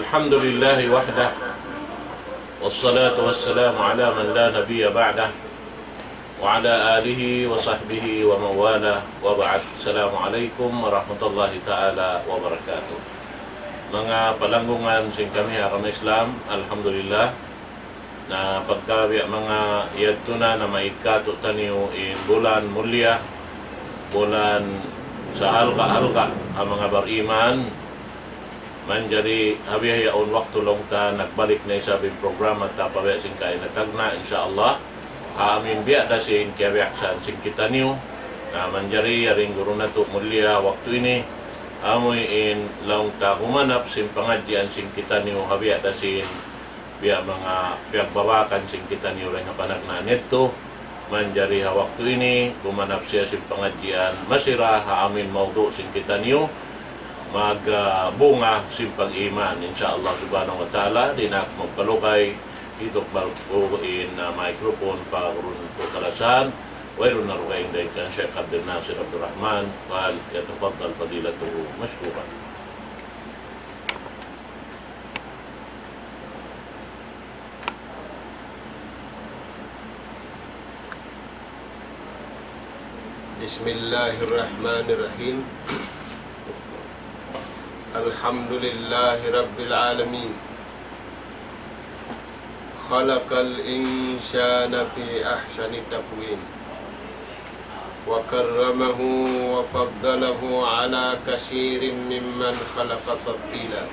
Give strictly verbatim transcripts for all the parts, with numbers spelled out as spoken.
الحمد لله وحده، والصلاة والسلام على من لا نبي بعده، وعلى آله وصحبه ومن والاه، وبعد. السلام عليكم ورحمة الله تعالى وبركاته. Manga palanggungan sin kami ha agama Islam, alhamdulillah, na pagtabi' manga yadtu na, na maikatu taniyu in bulan mulia, bulan sa alga'-alga' ha manga bariman. Manjari ha bihaun waktu laung ta nagbalik na isab in programa ta pa biya' sin kaina tagna', insya Allah. Ha amin biya' da sin kiyabiyaksahan sin kitaniyu. Na manjari yari in guru natu' mulia waktu ini, amuin laung ta gumanap sin pangadjian sin kitaniyu ha biya' da sin biya' manga piyagbabakan sin kitaniyu dayn ha panagnaan yadtu. Manjari ha waktu ini, gumanap siya sin pangadjian, masi ra ha amin mawdu' sin kitaniyu, mag, ah, bunga sin pag-iman, insya Allah subhanahu wa ta'ala. Di' na aku magpalugay, hitukbal ku in, ah, microphone pa gurun ku kalasahan, wayruun na dugaing dayn kan Sheikh Abdul Nasir Abdul Rahman, فليتفضل فضيلته مشكورا. بسم الله الرحمن الرحيم. الحمد لله رب العالمين. خلق الإنسان في أحسن تقويم. وكرمه وفضله على كثير ممن خلق تفضيلا.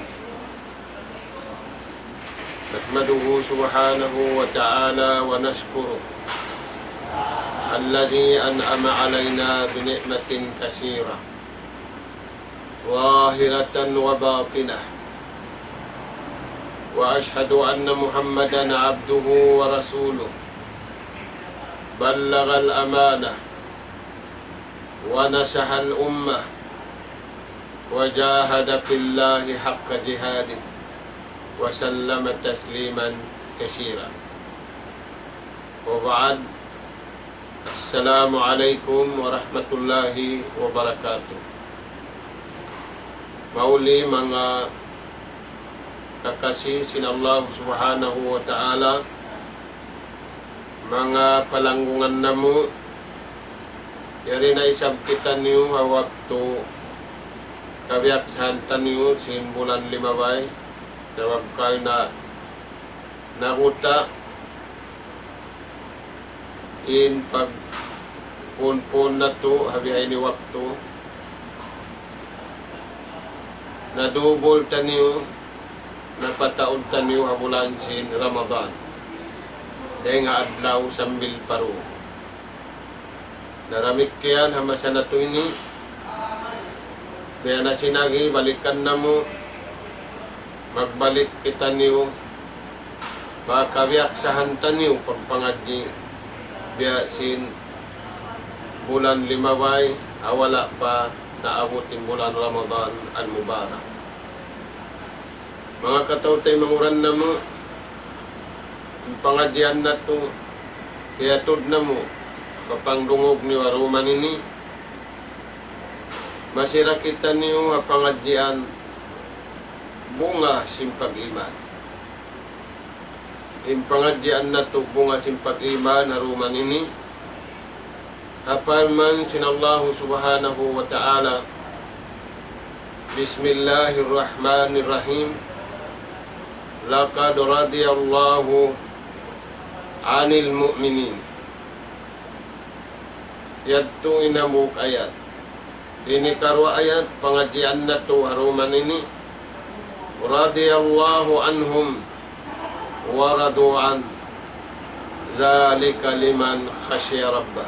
نحمده سبحانه وتعالى ونشكره الذي أنعم علينا بنعمة كثيرة ظاهرة وباطنة. وأشهد أن محمدا عبده ورسوله بلغ الأمانة ونصح الأمة وجاهد في الله حق جهاده وسلم تسليما كثيرا. وبعد، السلام عليكم ورحمة الله وبركاته. Mahuli manga kakasi sin Allah Subhanahu wa Ta'ala, manga palanggungan namu', yari na isab kitaniyu ha waktu kabiyaksahan taniyu sin bulan limabay, sabab karna' naguta' in pagpunpun natu' ha bihaini waktu, nadubul taniyu, napataud taniyu ha bulan sin Ramadan. Dayn ha adlaw sambil pa duun. Na damikkiyan ha masa natu' ini, biya' na sin agi, balikan namu', magbalik kitaniyu, pa kabiyaksahan taniyu pagpangadji', biya' sin bulan limabay, ha wala' pa naabut in bulan Ramadan al-Mubarak. Manga kataw-taymanghuran namu', in pangadjian natu', hiyatud namu', pa pangdungug niyu ha dum ini, masi ra kitaniyu ha pangadjian bunga sin pag-iman. In pangadjian natu' bunga sin pag-iman ha dum ini, ha parman sin Allahu Subhanahu wa Ta'ala, بسم الله الرحمن الرحيم. لقد رضي الله عن المؤمنين. Yadtu in hambuuk ayat. Ini karuwa ayat pangadjian natu' ha dum ini. رضي الله عنهم ورضوا عنه ذلك لمن خشي ربه.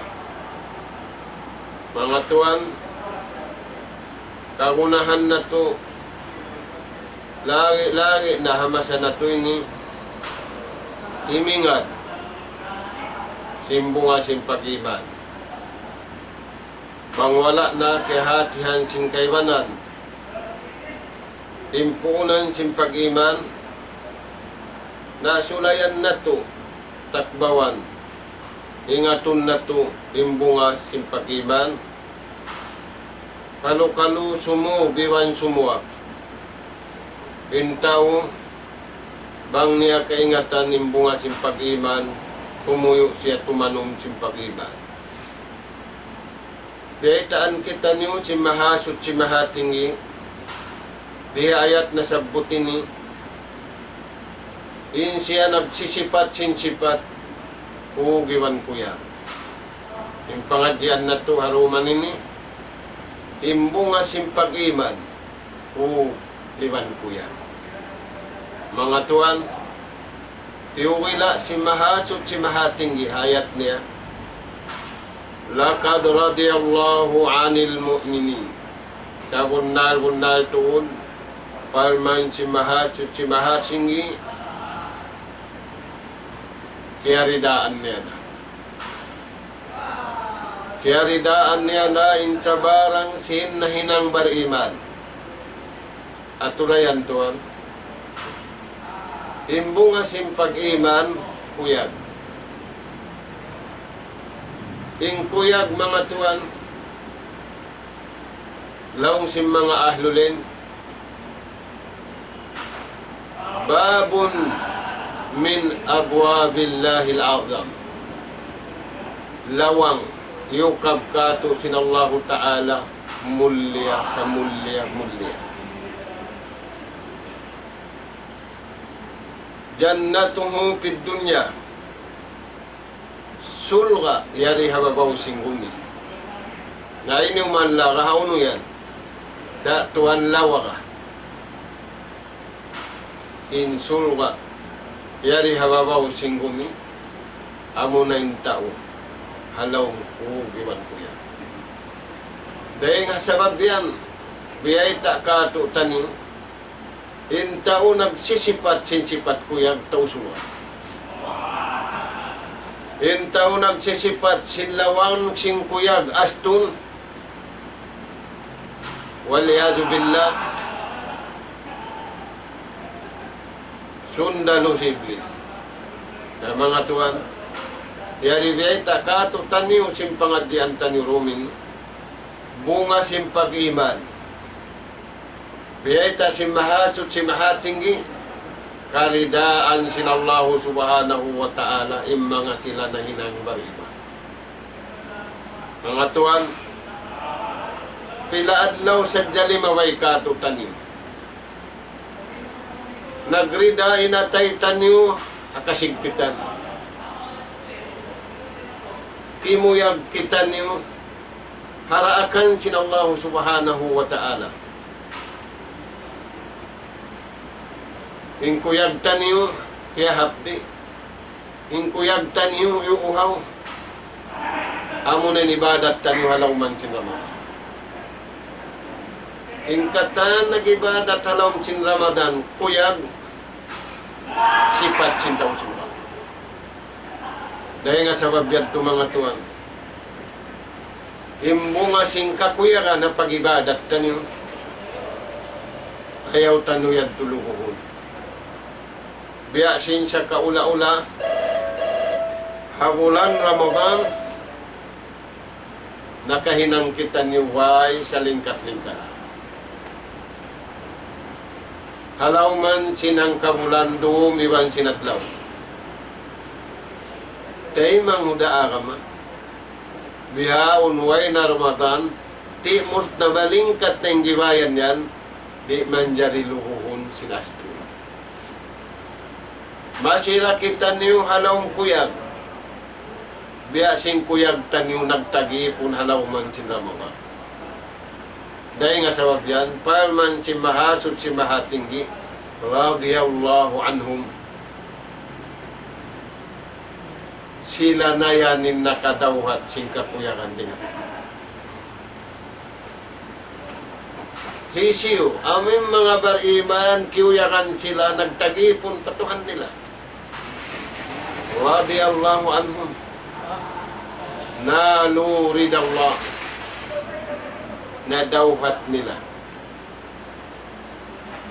Manga tuwan, kagunahan natu', lagi'-lagi' na ha masa natu' ini, himingat sin bunga sin pag-iman. Bang wala' na kiyahatihan sin kaibanan, in puunan sin pag-iman, na sulayan natu', takbawan, ingatun natu', in bunga sin pag-iman, kalu-kalu sumū biwan sumuwak. In tau, bang niya kaingatan in bunga sin pag-iman, tumuyu' siya tumanum sin pag-iman. Biyaytaan kitaniyu sin Mahasuchi Mahatinggi, di ha ayat nasabbut ini, in siya nagsisipat sin sipat, kug iban kuyag. In pangadjian natu' ha dum ini, in bunga sin pag-iman, kug iban kuyag. Manga tuwan, tiyuwila sin Mahasuchi Mahatinggi ha ayat niya, لقد رضي الله عن المؤمنين. Sabunnal-bunnal tuud, parman sin Mahasuchi Mahatinggi, kiyaridaan niya na. Kiyaridaan niya na in sabarang sin nahinang bariman. Atu' da yan tuwan. In bunga sin pag-iman, kuyag. In kuyag, manga tuwan, laung sin manga ahlul ilm, باب من أبواب الله الأعظم. Lawang, yukab kātu' sin Allahu Ta'ala, mulliya, samulliya-mulliya. جنته في الدنيا. Surga' yari ha babaw sin gumi. Na ini uman laga ha unu yan? Sa' tuwan lawaga. In surga' yari ha babaw sin gumi, amuna in tau ha lawm kuyag iban kuyag. Dayn ha sabab yan, biyayta' kātu'niyu, in tau nagsisipat sin sipat kuyag, tau surga'. In tau nagsisipat sin lawang sin kuyag, astun, والعياذ بالله, sundalu hi Iblis. Na, manga tuwan, yari biyayta' kātu'niyu sin pangadjian taniyu dum ini, bunga sin pag-iman. Biyayta' sin Mahasuchi Mahatinggi, karidaan sin Allahu Subhanahu wa Ta'ala, in manga sila nahinang bariman. Manga tuwan, pila adlaw sadja limabay kātu'niyu. Nagrida in atay taniyu ha kasigpitan. Kimuyag kitaniyu ha daakan sin Allahu Subhanahu wa Ta'ala. In kuyag taniyu, hiyahapdi'. In kuyag taniyu, hiyuuhaw. Amuna in ibadat taniyu ha lawm sin Ramadan. In katan nag-ibadat ha lawm sin Ramadan, kuyag, sipat sin tau surga'. Dayn ha sabab yadtu, manga tuwan, in bunga sin kakuyagan ha pag-ibadat taniyu, ayaw taniyu yadtu luguhun. Biya' sin sakaula-ula, ha bulan Ramadan, nakahinang kitaniyu way salingkat-lingkat ha lawm sin hangka bulan dum iban sin adlaw. Taymanghud ha agama, bihaun way na Ramadan, timur na malingkat na in gibayan yan, di' manjari luguhun sin astun. Masi ra kitaniyu ha lawm kuyag. Biya' sin kuyag taniyu nagtag-ipun ha lawm sin Ramadan. Dayn ha sabab yan, parman sin Mahasuchi Mahatinggi, radiyallahu anhum, sila na yan in nakadawhat sin kakuyagan dayn ha Hisiyu, amu in manga bariman, kiyuyagan sila, nagtag-ipun pa Tuhan nila. رضي الله عنهم. نالوا رضا الله. Nadawhat nila.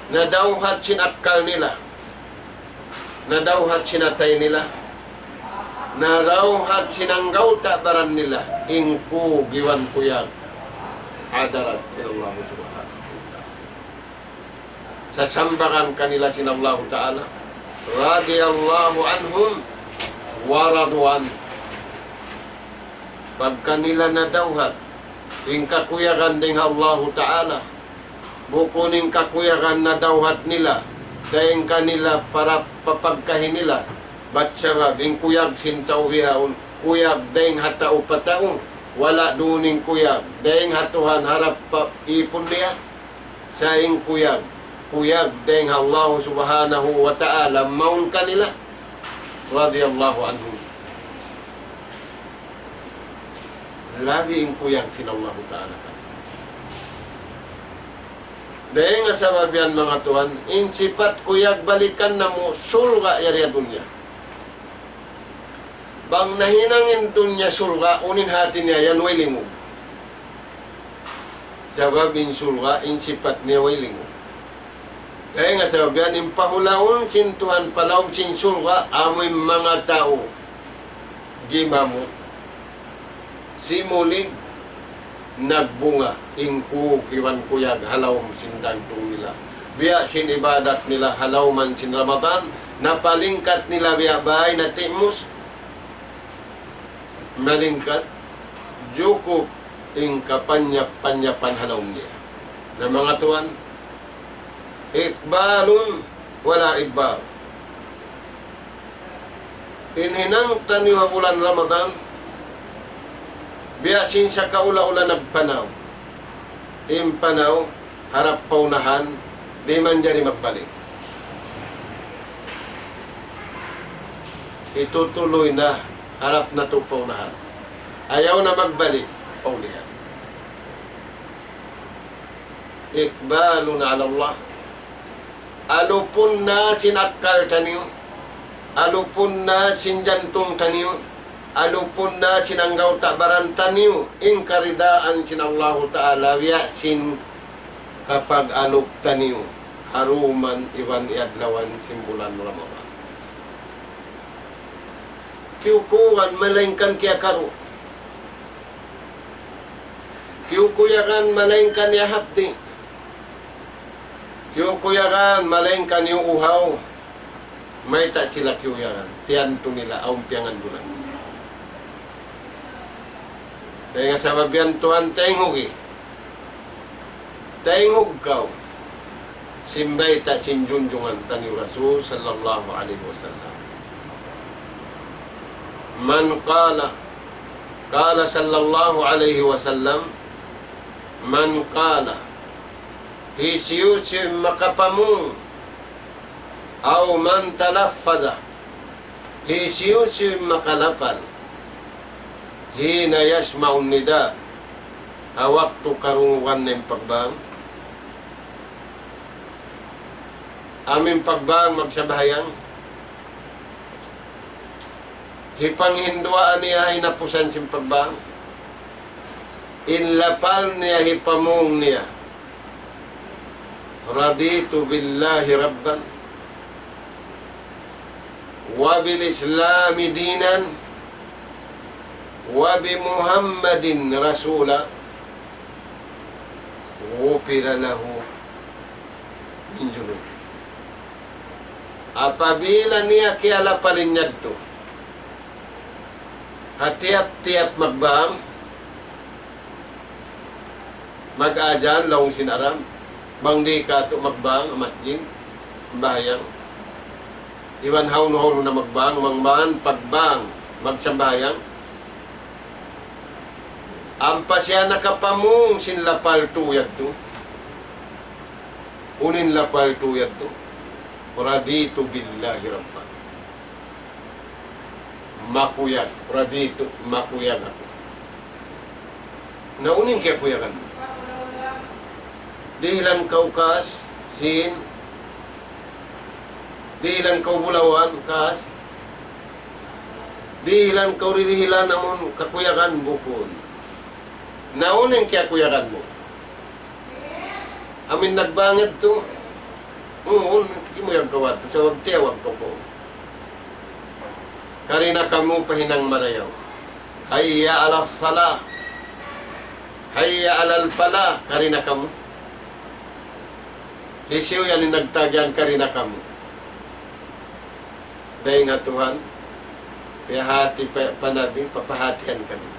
Nadawhat sin akkal nila. Nadawhat sin atay nila. Nadawhat sin anggawta' baran nila. In kug iban kuyag. Hadarat sin Allah Subhanahu wa Ta'ala. Sasambagan kanila sin Allahu Ta'ala. رضي الله عنهم ورضوا عنه. Pagka nila nadawhat in kakuyagan dayn ha Allahu Ta'ala, bukun in kakuyagan nadawhat nila dayn kanila para pa pagkahi nila. Bat sabab in kuyag sin tau bihaun, kuyag dayn ha tau pa tau, wala' duun in kuyag dayn ha Tuhan harap pa ipun niya. Sa' in kuyag, kuyag dayn ha Allah Subhanahu wa Ta'ala mawn kanila, رضي الله عنهم. Labi in kuyag sin Allahu Ta'ala kanila. Dayn ha sabab yan, manga tuwan, in sipat kuyag balikan namu' surga' yari ha dunya. Bang nahinang in dunya surga', unu in hati niya yan? Way lingug. Sabab in surga', in sipat niya way lingug. Dayn ha sabab yan, in pahulaun sin Tuhan pa lawm sin surga', amu in manga tau gimamut, simulig, nagbunga in kug iban kuyag ha lawm sin dantung nila. Biya' sin ibadat nila ha lawm sin Ramadan, napalingkat nila biya' bay natimus, malingkat, jukup in kapanyap-panyapan ha lawm niya. Na, manga tuwan, إقبال ولا إدبار. In hinang taniyu ha bulan Ramadan, biya' sin sakaula-ula nagpanaw. In panaw, harap pa unahan, di' manjari magbalik. Hitutuloy na, harap natu' pa unahan. Ayaw na magbalik pa ulihan. إقبال على الله. Alupun na sin akkal taniyu, alupun na sin jantung taniyu, alupun na sin anggawta' baran taniyu, in karidaan sin Allahu Ta'ala, biya' sin kapag-alup taniyu ha dum iban adlaw sin bulan Ramadan. Kiyukuyagan malaingkan kiyakaru'. Kiyukuyagan malaingkan iyahapdi'. Kiyukuyagan malaingkan iyuuhaw. Mayta' sila kiyuyagan? Tiyantu nila, awn piyangandulan. Dayn ha sabab yan, tuwan, taynghugi. Tayngug kaw sin bayta' sin junjungan taniyu Rasul sallallahu alayhi wasallam. من قال، قال صلى الله عليه وسلم، من قال, hisiyu-siyu in makapamung, أو من تلفظ, hisiyu-siyu in makalapal, حين يسمع النداء, ha waktu karungugan niya in pagbang. Amu in pagbang magsambahayang, hipanghinduwaa niya ha hinapusan sin pagbang, in lapal niya hipamung niya, رضيت بالله ربا وبالإسلام دينا وبمحمد رسولا غفر له من ذنوبه. Apabila niya kiyalapal in yadtu, ha tiyap-tiyap magbang, mag-adhan, laung sin Arab, bang di' katu' magbang ha masjid, sambahayang. Iban hawnu-hawnu na magbang, bang man pagbang, magsambahayang. Ampa siya nakapamung sin lapal tu yadtu. Unu in lapal tu yadtu? رضيت بالله ربا. Makuyag, رضيت, makuyag aku. Na unu in kiyakuyagan mu? Dihilan kaw kas, sin, dihilan kaw bulawan, kas, dihilan kaw dirihilan amun kakuyagan, bukun. Na unu in kiyakuyagan mu? Amu in nagbang yadtu. Uu, kimuyag kaw yadtu, sabab tiyawag kaw kaw. Kari na kamu pa hinang marayaw. حي على الصلاة، حي على الفلاح, kari na kamu. Hisiyu yan in nagtag yan karina kamu? Dayn ha Tuhan, piyahati pa, pa Nabi, papahatihan kami.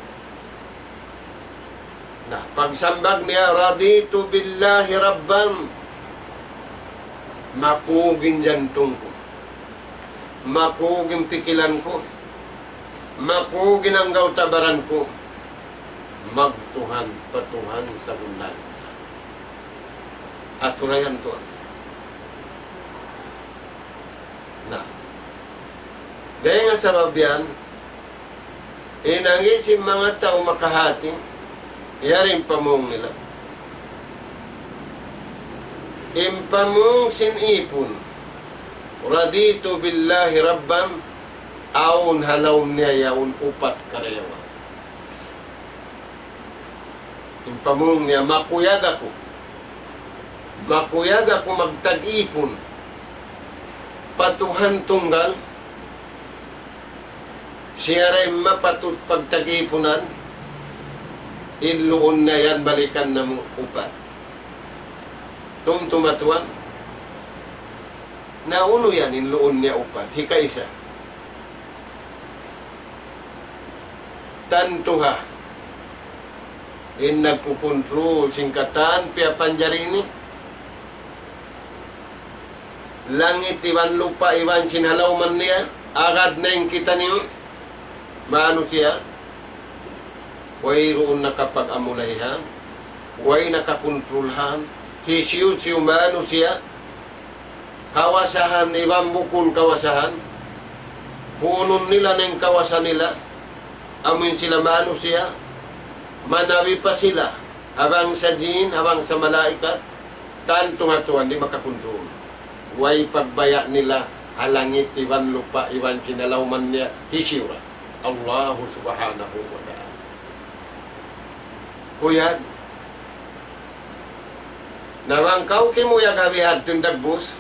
Na, pagsambag niya, رضيت بالله ربا. Makug in jantung ku. Makug in pikilan ku. Makug in anggawta' baran ku. Magtuhan pa Tuhan sabunnal. Aturan yan Tuhan. Na. Dayn ha sabab yan, in agi sin manga tau makahati, yari in pamung nila. In pamung sin ipun, رضيت بالله ربا, awn ha lawm niya yaun upat karayawan. In pamung niya, makuyag aku. Makuyag aku magtag-ipun pa Tuhan tunggal, siya da in mapatut pagtag-ipunan, in luun niya yan balikan namu' upat. Tumtuma tuwan, na unu yan in luun niya upat, hikaisa. Tantu ha, in nagkukuntrul sin katan piyapanjari ini. Langit iban lupa' iban sin ha lawman niya, agad na in kitaniyu manusiya'. Wayruun nakapag-amulay han, way nakakuntrul han, hisiyu-siyu manusiya', kawasahan iban bukun kawasahan, puunun nila na in kawasa nila, amuin sila manusiya', manabi pa sila, ha bangsa jin, ha bangsa malaikat, tantu ha Tuhan di' makakuntrul. Way pagbaya' nila ha langit iban lupa' iban sin ha lawman niya, hisiyu ra? Allahu subhanahu wa ta'ala. Kuyag, na bang kaw kimuyag ha bihadtu in dagbus,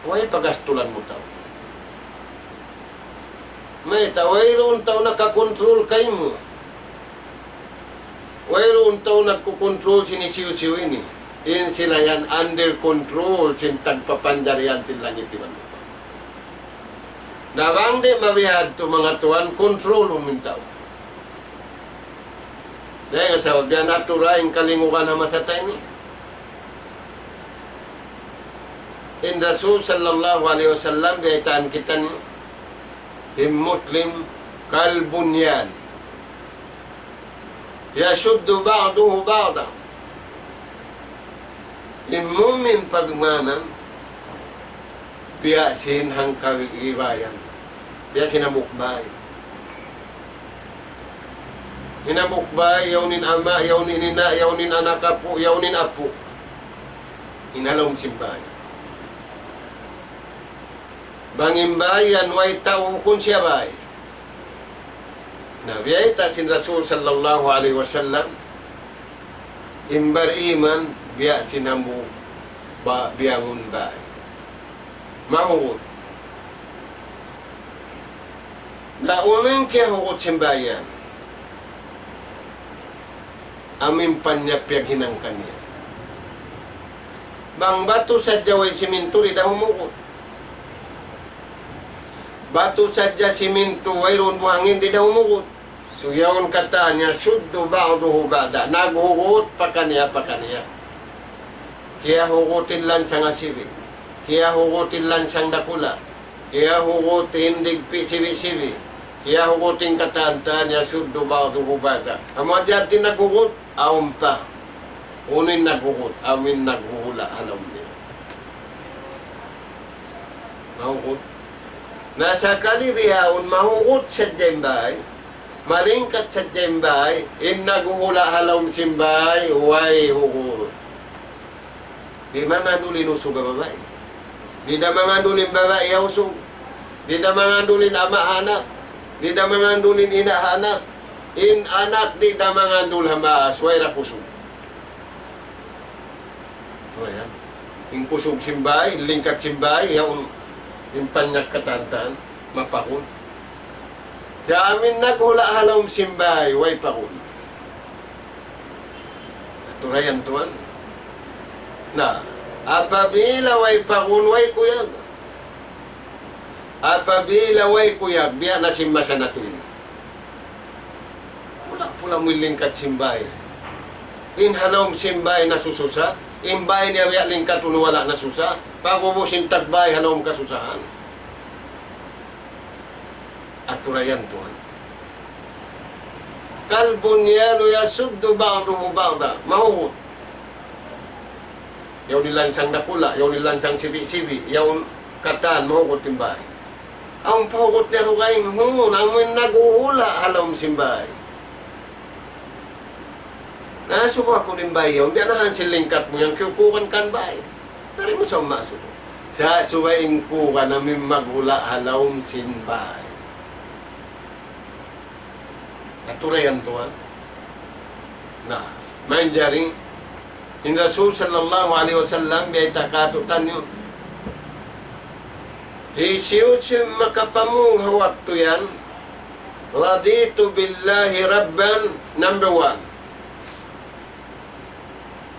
way pagastulan mu tau. Mayta', wayruun tau nakakontrol kaymu. Wayruun tau nagkukontrol sin hisiyu-siyu ini. In sila yan under control sin tagpapanjari yan sin langit iban lupa'. Na bang di' mabihadtu manga tuwan, kontrolun mu in tau. Dayn ha sabab yan aturan in kalingugan ha masa ta ini. In Rasul sallallahu alayhi wasallam, biyaytaan kitaniyu, in Muslim كالبنيان يشد بعضه بعضا. In mu'min pagmanan, biya' sin hangka-, ibayan. Biya' sin hambuuk bāy. In hambuuk bāy, yaun in ama', yaun in ina', yaun in anak apu', yaun in apu'. In ha lawm sin bāy. Bang in bāy yan way tau, bukun siya bāy. Na, biyayta' sin Rasul sallallahu alayhi wasallam, in bar-iman, biya' sin hambuuk ba-, biyangun bāy. Mahugut. Na unu in kiyahugut sin bāy yan? Amu in panyapyag hinang kaniya. Bang batu sadja way simintu, di' da humugut. Batu sadja simintu, wayruun buhangin, di' da humugut. So, yaun katan يشد بعضه بعضا. Naghugut pakaniya-pakaniya. Kiyahugut in lansang asibi'. Kiyahugut in lansang dakula'. Kiyahugut in digpi' sibi'-sibi'. Kiyahugut in katan-katan, يشد بعضه بعضا. Amu hadja in naghugut, awn pa. Unu in naghugut, amu in naghuhula' ha lawm niya. Mahugut. Na sakali bihaun mahugut sadja in bāy, malingkat sadja in bāy, in naghuhula' ha lawm sin bāy, way hugut. Di' mangandul in usug ha babai. Di' da mangandul in babai ha usug. Di' da mangandul in ama' ha anak. Di' da mangandul in ina' ha anak. In anak di' da mangandul ha maas, way ra kusug. So, yan. In kusug sin bāy, lingkat sin bāy, yaun in panyak katan-katan, mapakun. Sa' amu in naghula' ha lawm sin bāy, way pakun. Aturan yan tuwan. Na, apabila way pagun, way kuyag. Apabila way kuyag, biya' na sin masa natu' ini. Pula-pula mu in lingkat sin bāy. In ha lawm sin bāy nasususa, in bāy niya biya' lingkatun wala' nasusa, pag-ubus in tagbāy ha lawm kasusahan. Atura yan, tuwan. كالبنيان يشد بعضه بعضا. Mahugut. Yaun in lansang dakula', yaun in lansang sibi'-sibi', yaun katan mahugut in bāy. Awn pahugut niya dugaing, hu, amu in naghuhula' ha lawm sin bāy. Na, subuha ku in bāy yaun, biya' na han sin lingkat mu yan, kiyukugan kan bāy. Dari mu sa' umma subuha. Sa' subay in kugan amu in maghula' ha lawm sin bāy. Atura yan, tuwan. Na, manjari, in Rasul sallallahu alayhi wasallam, biyayta' kātu'niyu, hisiyu-siyu makapamung ha waktu yan, رضيت بالله ربا, number one.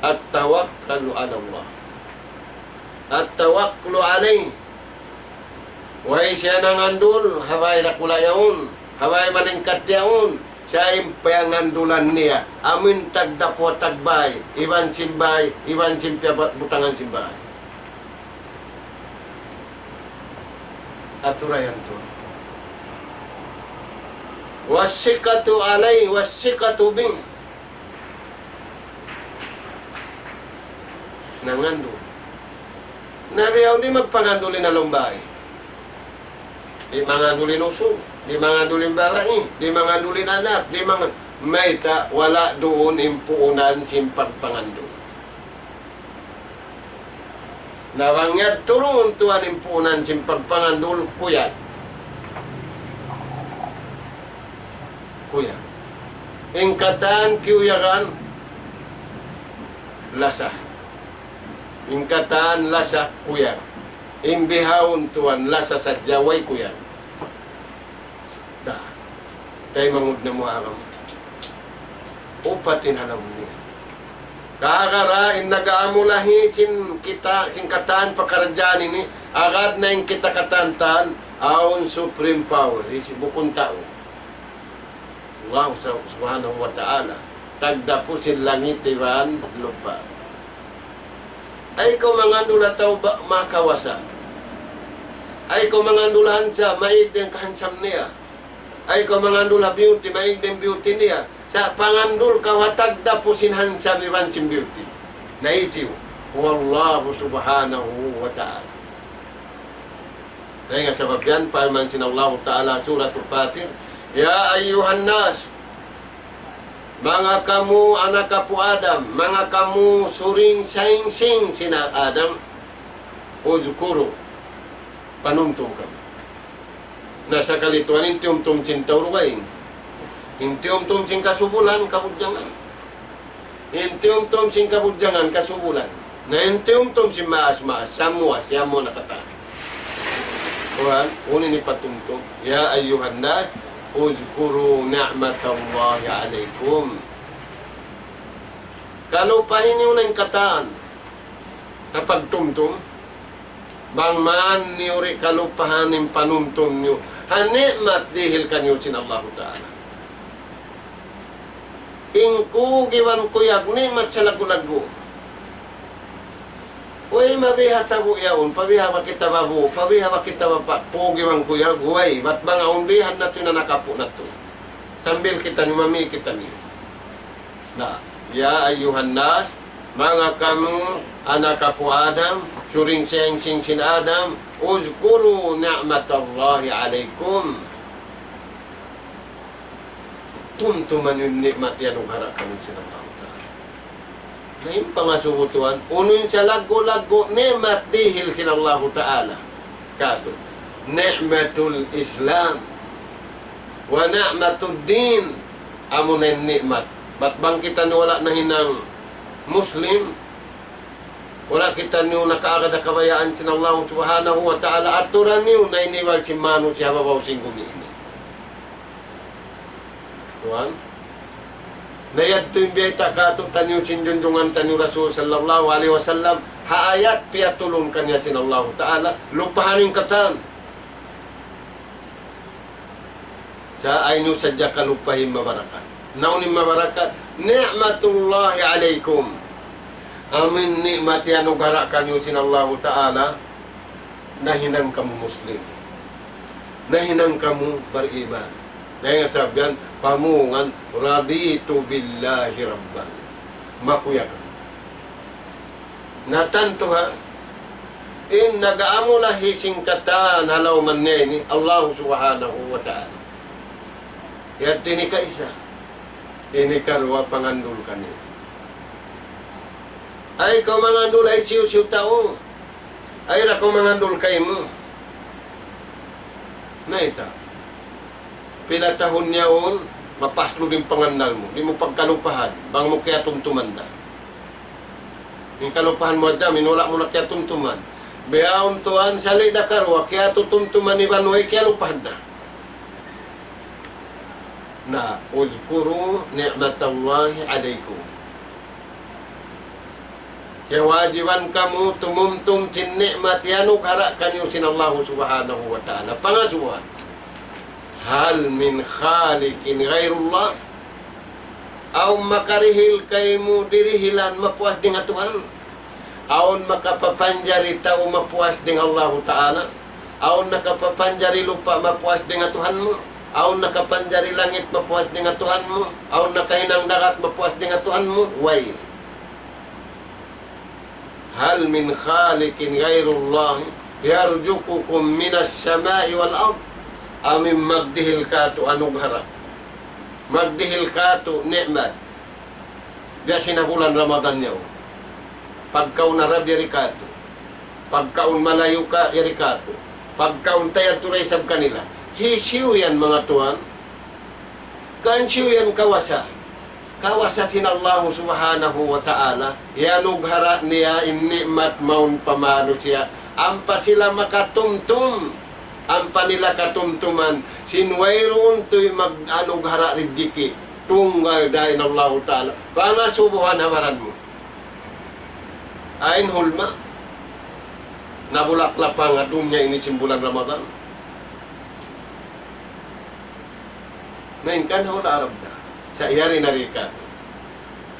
التوكل على الله. التوكل عليه. Way siya nangandul ha bāy dakula' yaun, ha bāy malingkat yaun, siya in piyangandulan niya, amu in tagdapu' tagbāy, iban sin bāy, iban sin piyabutangan sin bāy. Atura yan, tuwan. والثقة عليه والثقة به. Nangandul. Na biya' yaun di' magpangandul in ha lawm bāy. Di' mangandul in usug, di' mangandul in babai, di' mangandul in anak, di' manga-, mayta', wala' duun in puunan sin pagpangandul. Na bang yadtu duun tuwan in puunan sin pagpangandul, kuyag. Kuyag. In katan kiyuyagan, lasa. In katan lasa, kuyag. In bihaun tuwan lasa sadja, way kuyag. Da. Taymanghud namu' agama. Upat in ha lawm niya. Kagara in nag-aamulahi sin kita, sin katan pakaradjaan ini, agad na in kita katantan, awn supreme power, hisiyu, bukun tau. Allah sub-, subhanahu wa ta'ala. Tagdapu' sin langit iban lupa'. Ayaw kaw mangandul ha tau ba-, makawasa. Ayaw kaw mangandul ha handsome, maig in kahandsome niya. Ayaw kaw mangandul ha beauty, maig in beauty niya. Sa' pangandul kaw ha tagdapu' sin handsome iban sin beauty. Na hisiyu? Huwa Allahu subhanahu wa ta'ala. Dayn ha sabab yan, parman sin Allahu Ta'ala, Suratul Fatir, يا أيها الناس, manga kamu anak apu' Adam, manga kamu suring saing-sing sin Adam, اذكروا, panumtum kamu. Na sakali tuwan in tiyumtum sin tau dugaing. In tiyumtum sin kasubulan, kabudjangan. In tiyumtum sin kabudjangan, kasubulan. Na in tiyumtum sin maas-maas, samuwa, siya mu nakata. Tuwan, unu in hipatumtum. يا أيها الناس اذكروا نعمة الله عليكم. Kalupahi niyu na in katan. Ha pagtumtum. Bang man niyu di' kalupahan in panumtum niyu ha ni'mat dihil kaniyu sin Allahu Ta'ala. In kug iban kuyag ni'mat salaggu'-laggu'. Uy, mabiha tabu' yaun, pabiha ba kita babu, pabiha ba kita bapa', kug iban kuyag, uy, bat bang awn bihan natu' in anak apu' natu'. Sambil kitaniyu, mami kitaniyu. Na, يا أيها الناس, manga kamu anak apu' Adam, suring saing-sing sin Adam, اذكروا نعمة الله عليكم. Tumtuma niyu in ni'mat iyanugara' kaniyu sin Allahu Ta'ala. Na in pangasubu tuwan, unu in salaggu'-laggu' ni'mat dihil sin Allahu Ta'ala. Kātu', نعمة الإسلام ونعمة الدين. Amuna in ni'mat. Bat bang kitaniyu wala' nahinang Muslim, wala' kitaniyu nakaagad ha kabayaan sin Allah Subhanahu wa Ta'ala, aturan niyu na iniwal sin manusiya' ha babaw sin gumi ini. Tuwan. Na yadtu in biyayta' kātu'niyu sin junjungan taniyu Rasul sallallahu alayhi wasallam, ha ayat piyatulun kaniya sin Allahu Ta'ala, lupahan in katan. Sa' ayaw niyu sadja kalupahi in mabarakat. Unu in mabarakat? Ni'matullahi alaykum. Amu in ni'mat iyanughara' kaniyu sin Allahu Ta'ala, nahinang kamu Muslim. Nahinang kamu bariman. Dayn ha sabab yan, pamungan, رضيت بالله ربا. Makuyag. Na tantu ha, in nag-aamula hi sin katan ha lawm niya ini, Allahu Subhanahu wa Ta'ala. Yadtu ini kaisa. Ini karuwa pangandul kaniya. Ay, kaw mangandul, ay, hisiyu-siyu tau. Ay, ra kaw mangandul kaymu. Na ita. Pila tahun yaun, mapaslu' in pangannal mu. Di' mu pagkalupahan, bang mu kiyatumtuman da. In kalupahan mu da, minula' mu na kiyatumtuman. Bihaun tuwan, sali' da karuwa, kiyatutumtuman iban way kiyalupahan da. Na, اذكروا نعمة الله عليكم. Kiyawajiban kamu tumumtum sin ni'mat iyanughara' kaniyu sin Allahu Subhanahu wa Ta'ala. Pangasubuhan. هل من خالق غير الله؟ Awn makarihil kaymu dirihilan mapuas dayn ha Tuhan? Awn makapapanjari tau mapuas dayn ha Allahu Ta'ala? Awn nakapapanjari lupa' mapuas dayn ha Tuhan mu? Awn nakapanjari langit mapuas dayn ha Tuhan mu? Awn nakahinang dagat mapuas dayn ha Tuhan mu? Way. هل من خالق غير الله يرزقكم من السماء والأرض؟ Amu in magdihil kātu' anughara'. Magdihil kātu' ni'mat. Biya' sin ha bulan Ramadan yaun. Pagkaun Arab yari kātu'. Pagkaun Malayu ka yari kātu'. Pagkaun tayal turay isab kanila. Hisiyu yan manga tuwan? Kan hisiyu yan kawasa? Kawasa sin Allahu Subhanahu wa Ta'ala. Iyanughara' niya in ni'mat mawn pa manusiya'. Ampa sila makatumtum. Ampa nila katumtuman. Sin wayruun tuy mag-anughara' rijiki'. Tunggal da in Allahu Ta'ala. Pangasubuhan ha baran mu. Ayn hulma. Nabulak lapang ha dunya ini sin bulan Ramadan. Na in kan hawla Arab da. Sa' yari na ri kātu'.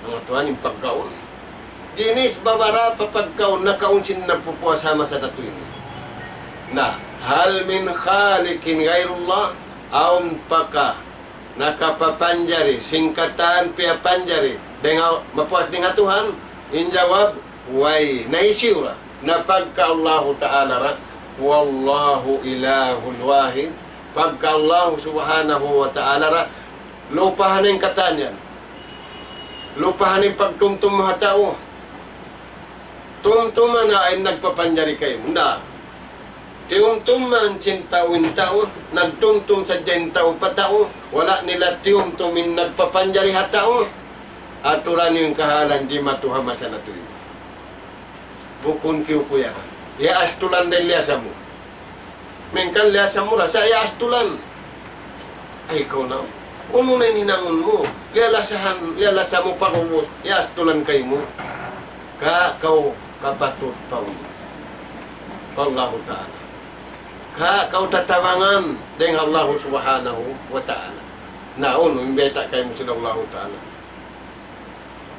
Manga tuwan in pagkaun. Ginis babara pa pagkaun nakaun sin nagpupuasa masa natu' ini. Na, هل من خالق غير الله؟ Awn pa ka nakapapanjari, sin katan piyapanjari, dayn ha, mapuas dayn ha Tuhan? In jawab, way, na hisiyu ra, na pagka Allahu Ta'ala ra, هو الله إله واحد, pagka Allahu Subhanahu wa Ta'ala ra, lupahan in katan yan. Lupahan in pagtumtum ha tau. Tumtuma na in nagpapanjari kaymu. Na. Tiyumtuman sin tau in tau, nagtumtum sadja in tau pa tau, wala' nila tiyumtum in nagpapanjari ha tau. Aturan in kahalan jimatu ha masa natu' ini. Bukun kiyukuyagan. Iyaastulan da in liyasa mu. Mingkan liyasa mu ra, sa' iyaastulan. Ay, kaw na. Unu na in hinangun mu? Liyalasahan, liyalasa mu pag'ubus, iyaastulan kaymu. Ka kaw kapatut pa unu? Pa Allahu Ta'ala. Ka kaw tatabangan dayn ha Allahu Subhanahu wa Ta'ala. Na unu in bayta' kaymu sin Allahu Ta'ala?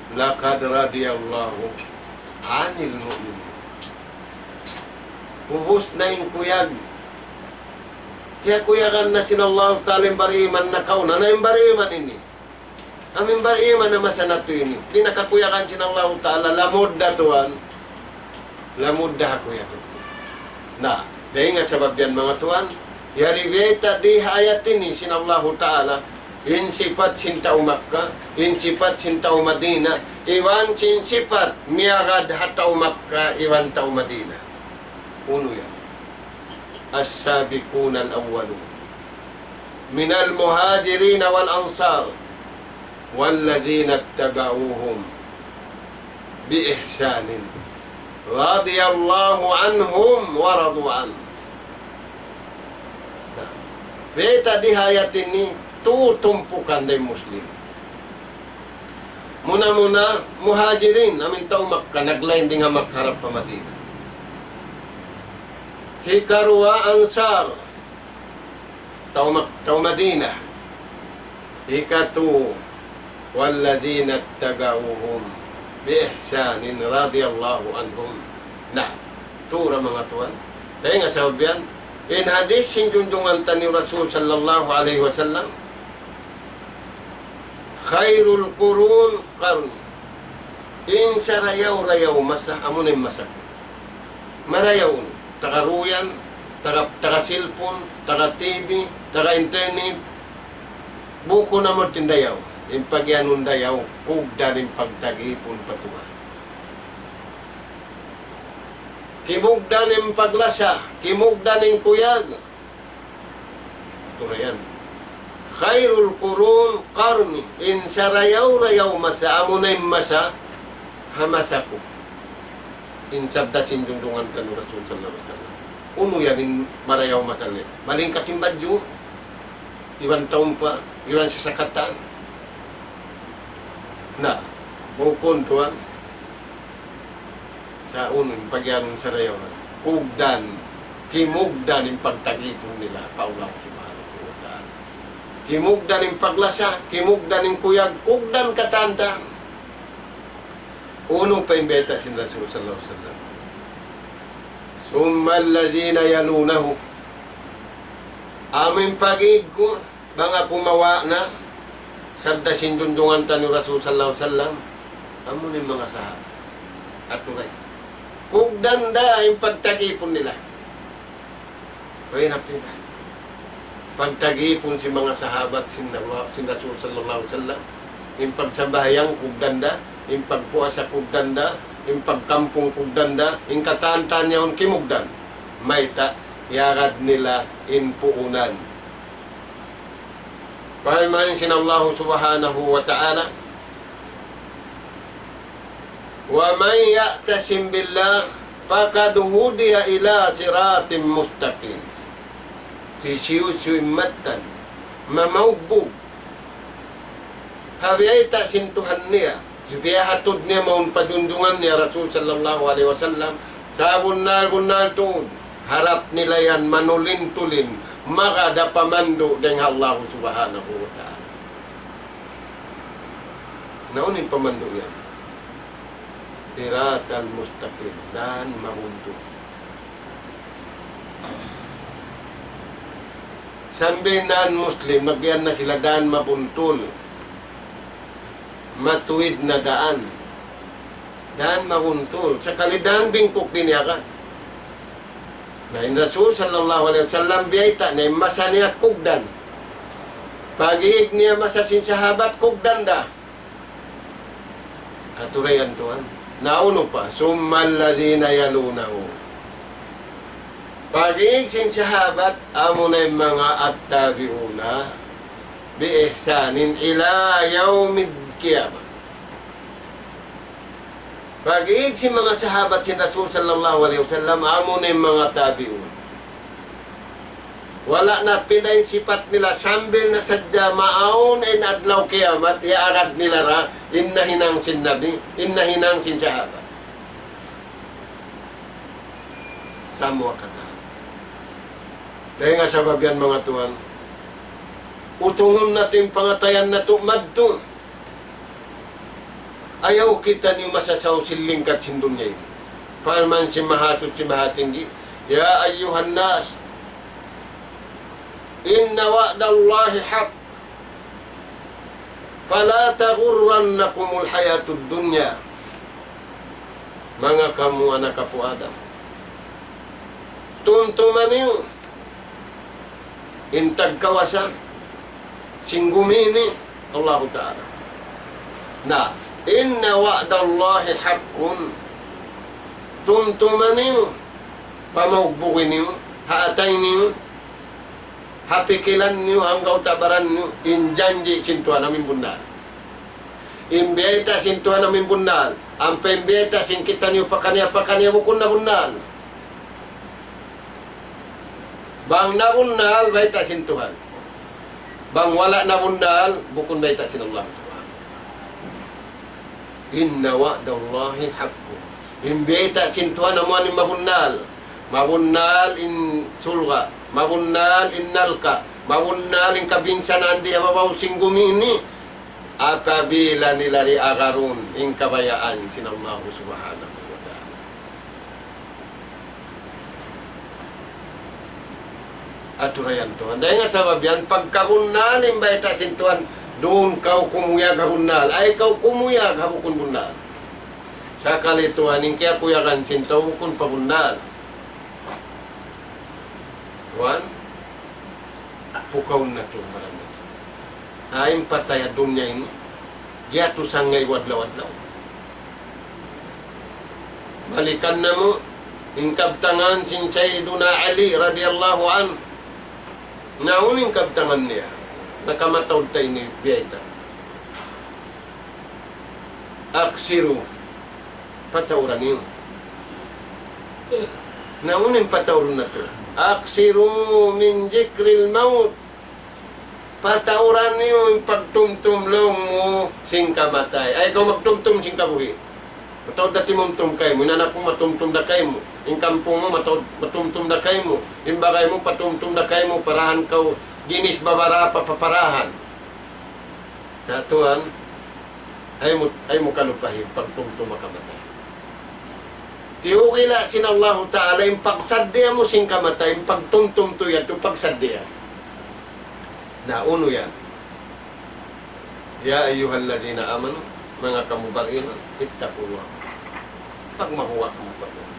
لقد رضي الله عن المؤمنين. Ubus na in kuyag. Kiyakuyagan na sin Allahu Ta'ala in bariman nakauna, na in bariman ini. Amu in bariman ha masa natu' ini. Di' na kakuyagan sin Allahu Ta'ala, lamud da tuwan. Lamud da ha kuyag. Na, dayn ha sabab yan manga tuwan, yari bayta' di ha ayat ini sin Allahu Ta'ala, in sipat sin tau Makka, in sipat sin tau Madina, iban sin sipat miyagad ha tau Makka, iban tau Madina. Unu yan? السابقون الأولون من المهاجرين والأنصار والذين اتبعوهم بإحسان رضي الله عنهم ورضوا عنه. Na, bayta' di ha ayat ini, tū tumpukan da in Muslim. Muna-muna, Muhajirin, amuin tau Makkah, naglain dayn ha Makkah harap pa Madina. Hikaruwa, Ansar, tau Mak-, tau Madina. Hikatu, والذين اتبعوهم بإحسان رضي الله عنهم. Na, tura manga tuwan. Dayn ha sabab yan, in hadith sin junjungan taniyu Rasul sallallahu alayhi wasallam, خير القرون قرني. In sarayaw-rayaw masa, amuna in masa ku. Marayaw unu, taga ruyan, taga, taga cellphone, taga T V, taga internet. Bukun amu in dayaw. In pagiyanun dayaw, kugdan in pagtag-ipun pa Tuhan. Kimugdan in paglasa, kimugdan in kuyag. Turayan. خير القرون قرني. In sarayaw-rayaw masa, amuna in masa, ha masa ku. In sabda sin junjungan taniyu Rasul sallallahu alayhi wasallam. Unu yan in marayaw masa niya? Malingkat in badju', iban taumpa', iban sasakatan. Na, bukun tuwan. Sa' unu in pagiyanun sarayaw-rayaw. Kugdan, kimugdan in pagtag-ipun nila pa Allah Subhanahu wa Ta'ala. Kimugdan in paglasa, kimugdan in kuyag, kugdan katan-katan. Unu pa in bayta' sin Rasul sallallahu alayhi wasallam? ثم الذين يلونهم. Amu in pag-iig ku, bang aku mawa' na, sabda sin junjungan taniyu Rasul sallallahu alayhi wasallam, amuna in manga sahabat. Aturay. Kugdan da in pagtag-ipun nila. Pina-pina. Pagtag-ipun sin manga sahabat sin Allah, sin Rasul sallallahu alayhi wasallam. In pagsambahayang kugdan da, in pagpuasa kugdan da, in pagkampung kugdan da, in katan-katan yaun kimugdan. Mayta', iyagad nila in puunan. Parman sin Allah Subhanahu wa Ta'ala, ومن يعتصم بالله فقد هدي إلى صراط مستقيم. Hisiyu-siyu in mattan, mamaugbug, ha biyayta' sin Tuhan niya, piyahatud niya mawn pa junjungan niya Rasul sallallahu alayhi wasallam, sabunnal-bunnal tuud, harap nila yan manulin-tulin, magad ha pamandu' dayn ha Allah Subhanahu wa Ta'ala. Na unu in pamandu' yan? صراط مستقيم, dan mabuntul. Sambil non-Muslim, nagyan na sila dan mabuntul. Matuwid na daan. Dan mabuntul. Sakali dan bingkuk diniyagan. Na in Rasul sallallahu alayhi wasallam biyayta' niya in masa niya kugdan. Pag-iig niya masa sin sahabat kugdan da. Aturayan tuwan. Na unu pa, ثم الذين يلونهم. Pag-iig sin sahabat, amuna in manga التابعون بإحسان إلى يوم القيامة. Pag-iig sin manga sahabat sin Rasul sallallahu alayhi wasallam, amuna in manga tabi'un. Wala' na pinda in sipat nila, sambil na sadja maawn in adlaw kiyamat, iyaagad nila ra in nahinang sin Nabi, in nahinang sin sahabat. Samuwa katan. Dayn ha sabab yan, manga tuwan, utungun natu' in pangatayan natu' madtu. Ayaw kitaniyu masasaw sin lingkat sin dunya ini. Parman sin Mahasuchi Mahatinggi, يا أيها الناس إن وعد الله حق فلا تغرنكم الحياة الدنيا. Manga kamu anak apu' Adam, tumtuma niyu in tagkawasa sin gumi ini, Allahu Ta'ala. Na, إن وعد الله حق. Tumtuma niyu, pamaugbugi niyu, ha atay niyu, ha pikilan niyu, hangka uta' baran niyu, in janji' sin Tuhan amu in bunnal. In biyayta' sin Tuhan amu in bunnal. Ampa in biyayta' sin kitaniyu pakaniya-pakaniya bukun na bunnal. Bang nabunnal, bayta' sin Tuhan. Bang wala' nabunnal, bukun bayta' sin Allah Subhanahu wa Ta'ala. إن وعد الله حق. In bayta' sin Tuhan amu in mabunnal. Mabunnal in surga'. Mabunnal in narka'. Mabunnal in kabinsanaan di ha babaw sin gumi ini. Apabila nila di agarun in kabayaan sin Allah Subhanahu wa Ta'ala. Aturayan Tuhan. Dayn ha sabab yan, pagkabunnal in bayta' sin Tuhan, duun kaw kumuyag ha bunnal. Ay kaw kumuyag ha bukun bunnal. Sakali Tuhan, in kiyakuyagan sin tau bukun pa bunnal. Tuhan, pukaun natu' in baran natu'. Ay, in patay ha dunya ini, giyatu sangay adlaw-adlaw. Balikan namu', in kabtangan sin Sayyiduna Ali radiyallahu anhu. Na unu in kabtangan niya, nakamataud ta ini biyayta'. أكثروا. Patauran niyu. Na unu in pataurun natu'. أكثروا من ذكر الموت. Patauran niyu in pagtumtum laung mu sin kamatay. Ay kaw magtumtum sin kabuhi'. Mataud da timumtum kaymu, in anak mu matumtum da kaymu, in kampung mu mataud matumtum da kaymu, in bagay mu patumtum da kaymu, parahan kaw ginis babara pa paparahan. Na Tuhan, ay mu, ay mu kalupahi pagtumtum ha kamatay. Tiyukila' sin Allahu Ta'ala in pagsaddiya mu sin kamatay, in pagtumtum tu yadtu pagsaddiya. Na unu yan? يا أيها الذين آمنوا, manga kamu bariman, اتقوا الله. Pagmahuwa kamu pa Tuhan.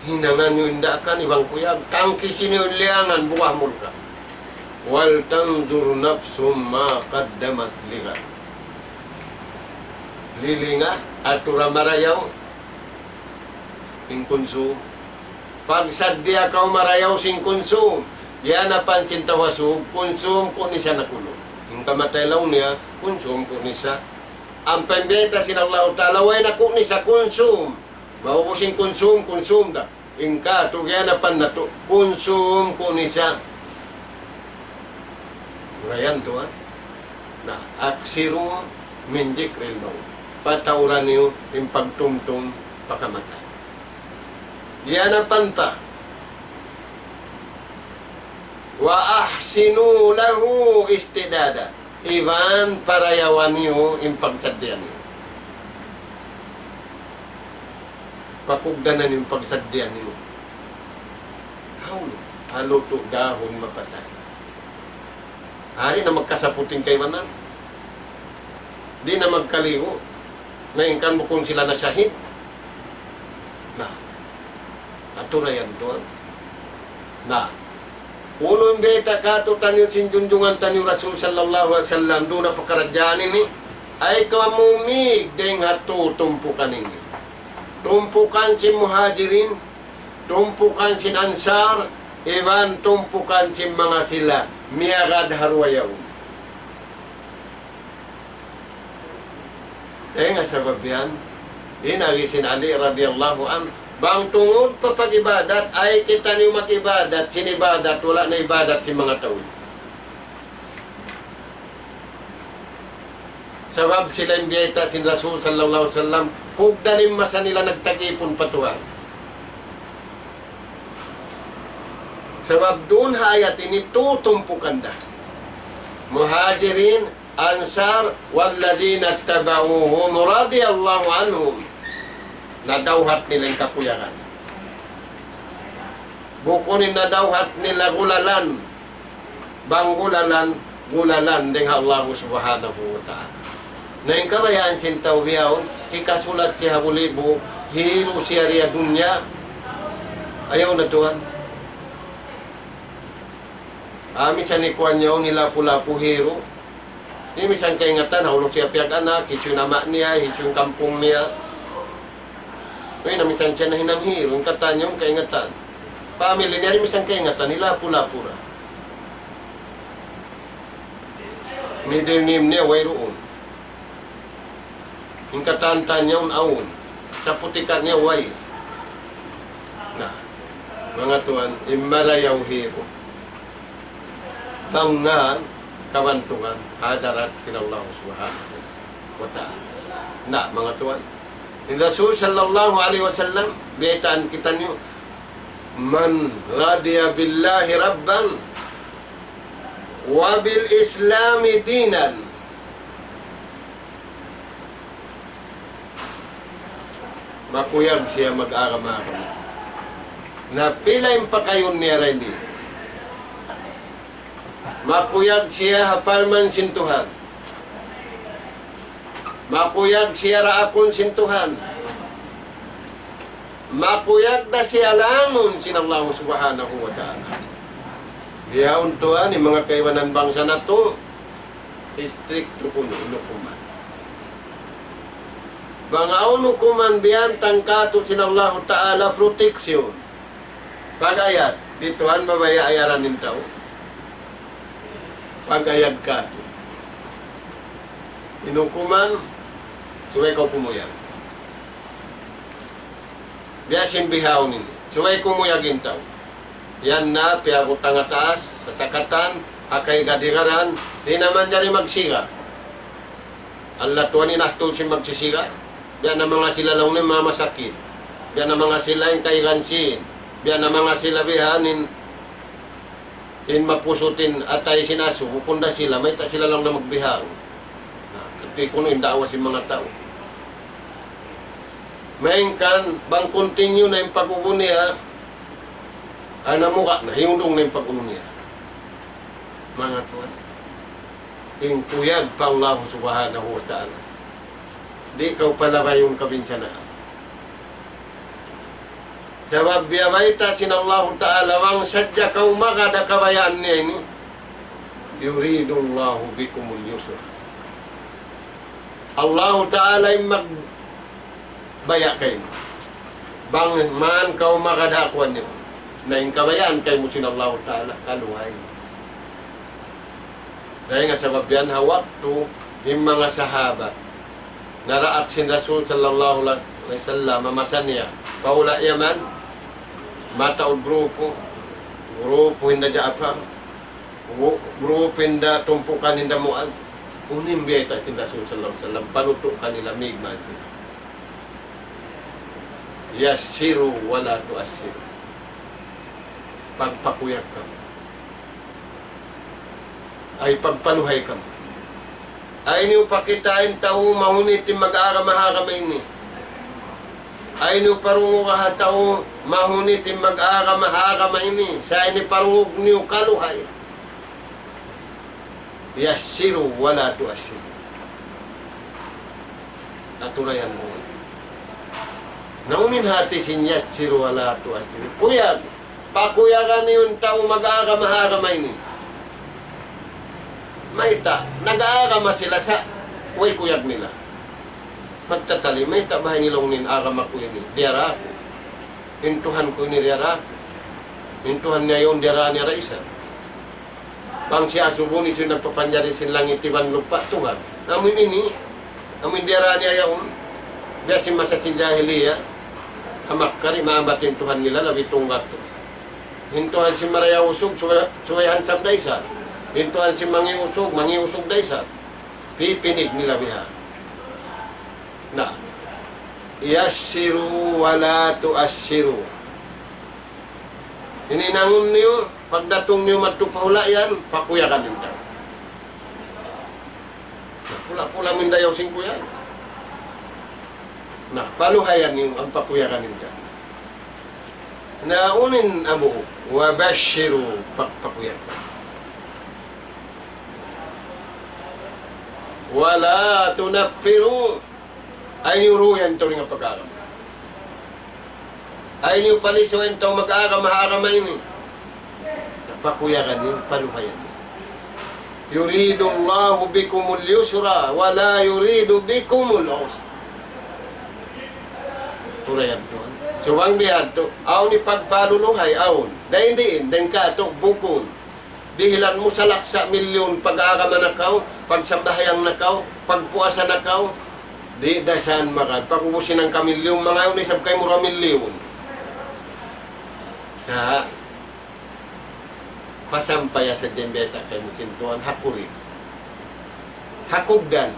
Hinangan niyu in daakan iban kuyag, tangkisi niyu in liyangan buah murka'. ولتنظر نفس ما قدمت لغد. Lilinga, atura marayaw in kunsum. Pagsaddiya kaw marayaw sin kunsum. Yan apan sin tawasug, kunsum ku nisa na kunu'. In kamatay laung niya, kunsum ku nisa. Ampa in bayta' sin Allahu Ta'ala, way na ku nisa kunsum. Maubus in kunsum, kunsum da. In katu' giyanapan natu', kunsum ku nisa. Urayan tuwan. Na, أكثروا من ذكر الموت. Patauran niyu in pagtumtum pa kamatay. Giyanapan pa. وأحسنوا له استعدادا. Iban parayawan niyu in pagsaddiya niyu. Pakugdanan niyu in pagsaddiya niyu. Hawnu, ha lutu' dahun mapatay. Di' na magkasaputing kaibanan. Di' na magkaligu. Malayngkan bukun sila na shahid. Na, atura yan tuwan. Na, unu in bayta' kātu'niyu sin junjungan taniyu Rasul sallallahu alayhi wasallam, duun ha pakaradjaan ini, ay kamu mig dayng ha tū tumpukan ini. Tumpukan sin Muhajirin, tumpukan sin Ansar, iban tumpukan sin manga sila miyagad ha duwa yaun. Dayng ha sabab yan, in agi sin Ali radiyallahu anhu, bang tungud pa pag-ibadat, ay kitaniyu mag-ibadat, sin ibadat, wala' na ibadat sin manga tau. Sabab sila in biyayta' sin Rasul sallallahu alayhi wasallam, kugdan in masa nila nagtag-ipun pa Tuhan. Sabab duun ha ayat ini tū tumpukan da. Muhajirin, Ansar, والذين اتبعوهم رضي الله عنهم. Nadawhat nila in kakuyagan. Bukun in nadawhat nila gulalan. Bang gulalan, gulalan dayng ha Allah Subhanahu wa Ta'ala. Na in kabayaan sin tau bihaun, hikasulat siya ha bulibu, hiru siya di ha dunya. Ayaw na tuwan. Ah, misan ikuan niya, nilapu-lapu hiru. Di' misan kaingatan, hawnu siya piyag-anak, hisiyu in ama' niya, hisiyu in kampung niya. Uy, na misan siya nahinang hiru, in katan niya, kaingatan. Family niya, di' misan kaingatan, hilapu-lapu ra. Middle name niya, wayruun. In katan-katan niya awn, awn. Saputikat niya way. Na, manga tuwan, in marayaw hiru. Tangan kabantugan hadarat sin Allah Subhanahu wa Ta'ala. Na, manga tuwan. In Rasul sallallahu alayhi wasallam, biyaytaan kitaniyu, من رضي بالله ربا وبالإسلام دينا. Makuyag siya mag-agama-agama. Na pila in pakayun niya dayn di? Makuyag siya ha parman sin Tuhan. Makuyag siya daakun sin Tuhan. Makuyag da siya langun sin Allah Subhanahu wa Ta'ala. Bihaun tuwan, in manga kaibanan bangsa natu', istriktu kunu' in hukuman. Bang awn hukuman biyantang kātu' sin Allah Ta'ala, protection. Pag-ayad, di' tuwan mabaya' ayaran in tau. Pag-ayad kātu'. In hukuman, subay kaw kumuyag. Biya' sin bihaun ini. Subay kumuyag in tau. Yan na, piyagutang ha taas, sasakatan, ha kaigadingaran, di' na manjari magsiga. Allah tuwan in ahtul sin magsisiga. Biya' na manga sila laung niya mamasakit. Biya' na manga sila in kaigansin. Biya' na manga sila bihan in, in mapusut in atay sin asu. Bukun da sila, mayta' sila laung na magbihaun. Na, kati kunu' in da'wa sin manga tau. Malayngkan, bang continue na in pag-ubun niya, ay namuka na, hiyundung na in pag-ubun niya. Manga tuwan. In kuyag pa Allah Subhanahu wa Ta'ala. Di' kaw palabayun kabinsanaan. Sabab biya' bayta' sin Allah Ta'ala, bang sadja kaw magad ha kabayaan niya ini, يريد الله بكم اليسر. Allah Ta'ala in mag- baya' kaymu. Bang man kaw magad ha kuwan niyu. Na in kabayaan kaymu sin Allahu Ta'ala, kaluhay. Dayn ha sabab yan ha waktu in manga sahabat naraak sin Rasul sallallahu alayhi wasallam, masa niya, pa hula' Yaman, mataud grupu, grupu hinda Ja'far, gru-, grupu hinda tumpukan hinda Mu'adh, unu in biyayta' sin Rasul sallallahu alayhi wasallam, palutu' kanila, mīg man sila. يسروا ولا تعسروا. Pagpakuyag kamu. Ay, pagpaluhay kamu. Ayaw niyu pakitaa in tau mahunit in mag-agama ha agama ini. Ayaw niyu parunguga ha tau mahunit in mag-agama ha agama ini. Sa' ini parungug niyu kaluhay. يسروا ولا تعسروا. Aturayan mu. Na unu in hāti sin يسروا ولا تعسروا. Kuyag. Pakuyagan niyu in tau mag-agama ha agama ini. Mayta', nag-agama sila sa' way kuyag nila. Magtatali, mayta' baha' ini laung niya in agama ku ini diyarā ku. In Tuhan ku ini diyarā ku. In Tuhan niya yaun diyarā niya da isab. Bang siya subuni sin nagpapanjari sin langit iban lupa', Tuhan. Amu in ini, amu in diyarā niya yaun. Biya' sin masa sin jahiliya, ha Makkah di' maambat in Tuhan nila, labi tunggal tu. In Tuhan sin marayaw usug, subay, subay handsome da isab. In Tuhan sin mangi' usug, mangi' usug da isab. Pipinig nila biha'. Na, يسروا ولا تعسروا. Ini nangun niyu, pagdatung niyu madtu pa hula' yan, pakuyagan in tau. Pula-pula mindayaw sin kuyag. Na, paluhayan niyu in pagpakuyagan in tau. Na unu in amu, وبشروا, pagpakuyag. ولا تنفروا. Ayaw niyu ruyan in tau dayn ha pag-agama. Ayaw niyu palisuan in tau mag-agama ha agama ini. Pakuyagan niyu, paluhayan niyu. يريد الله بكم اليسر ولا يريد بكم العسر. Turayan tuwan. Subay biya' hādtu, awn in pagpaluluhay, awn. Dayn diin, dayn kātu', bukun. Dihilan mu salaksa' milyun, pag-agama na kaw, pagsambahayang na kaw, pagpuasa na kaw, di' da san magad. Pag-ubus in hangka milyun, mangayu' na isab kaymu duwa milyun. Sa' pasampaya sadja in bayta' kaymu sin Tuhan, ha kurig. Ha kugdan.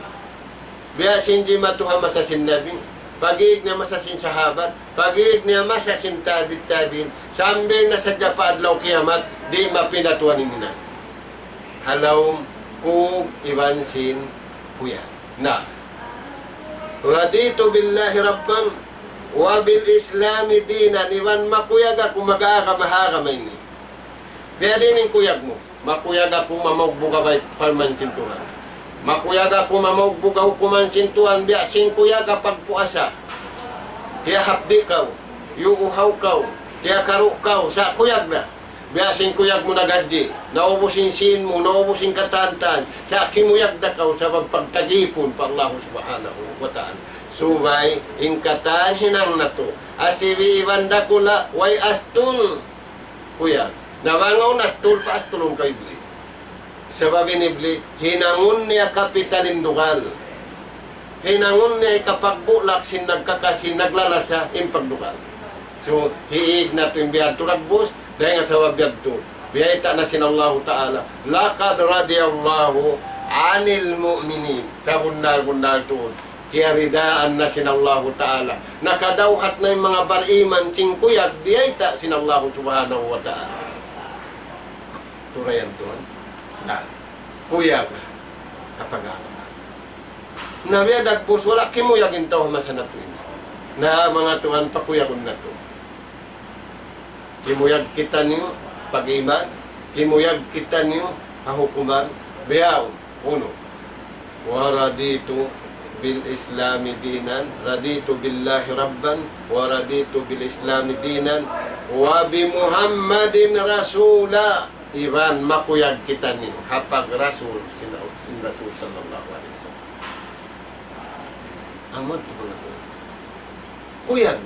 Biya' sin jimatu ha masa sin Nabi, pag-iig niya masa sin sahabat, pag-iig niya masa sin tabi' tabi'in, sambil na sadja pa adlaw kiyamat, di' mapinda tuwan in hinang. Ha lawm kug iban sin kuyag. Na. رضيت بالله ربا وبالإسلام دينا, iban makuyag aku mag-agama ha agama ini. Biya' diin in kuyag mu? Makuyag aku mamaugbug ha parman sin Tuhan. Makuyag aku mamaugbug ha hukuman sin Tuhan, biya' sin kuyag ha pagpuasa. Kiyahapdi' kaw, iyuuhaw kaw, kiyakaru' kaw, sa' kuyag na. Biya' sin kuyag mu nagadji', naubus in sīn mu, naubus in katantan, sa' kimuyag da kaw sabab pagtagipun pa Allah Subhanahu wa Ta'ala. Subay, in katan hinang natu'. Asibi' iban dakula', way astul. Kuyag. Na bang awn astul, paastulun kaw iblis. Sabab in iblis, hinangun niya kapital in dugal. Hinangun niya hikapagbulak sin nagkakasi, naglalasa, in pagdugal. So, hiig natu' in biya' yadtu dagbus, dayn ha sabab yadtu. Biyayta' na sin Allahu Ta'ala, لقد رضي الله عن المؤمنين. Sabunnal-bunnal tuud, kiyaridaan na sin Allahu Ta'ala. Nakadawhat na in manga bariman sin kuyag, biyayta' sin Allahu Subhanahu wa Ta'ala. Turayan tuwan. Na, kuyag. Kapag-agama. Na biya' dagbus, wala' kimuyag in tau ha masa natu' ini. Na manga tuwan, pakuyagun natu'. Kimuyag kitaniyu pag-iman, kimuyag kitaniyu ha hukuman, bihaun, unu. ورضيت بالإسلام دينا، رضيت بالله ربا، ورضيت بالإسلام دينا، وبمحمد رسولا. Iban makuyag kitaniyu ha pag-Rasul sin, sin Rasul sallallahu alayhi wasallam. Amu yadtu manga tuwan. Kuyag.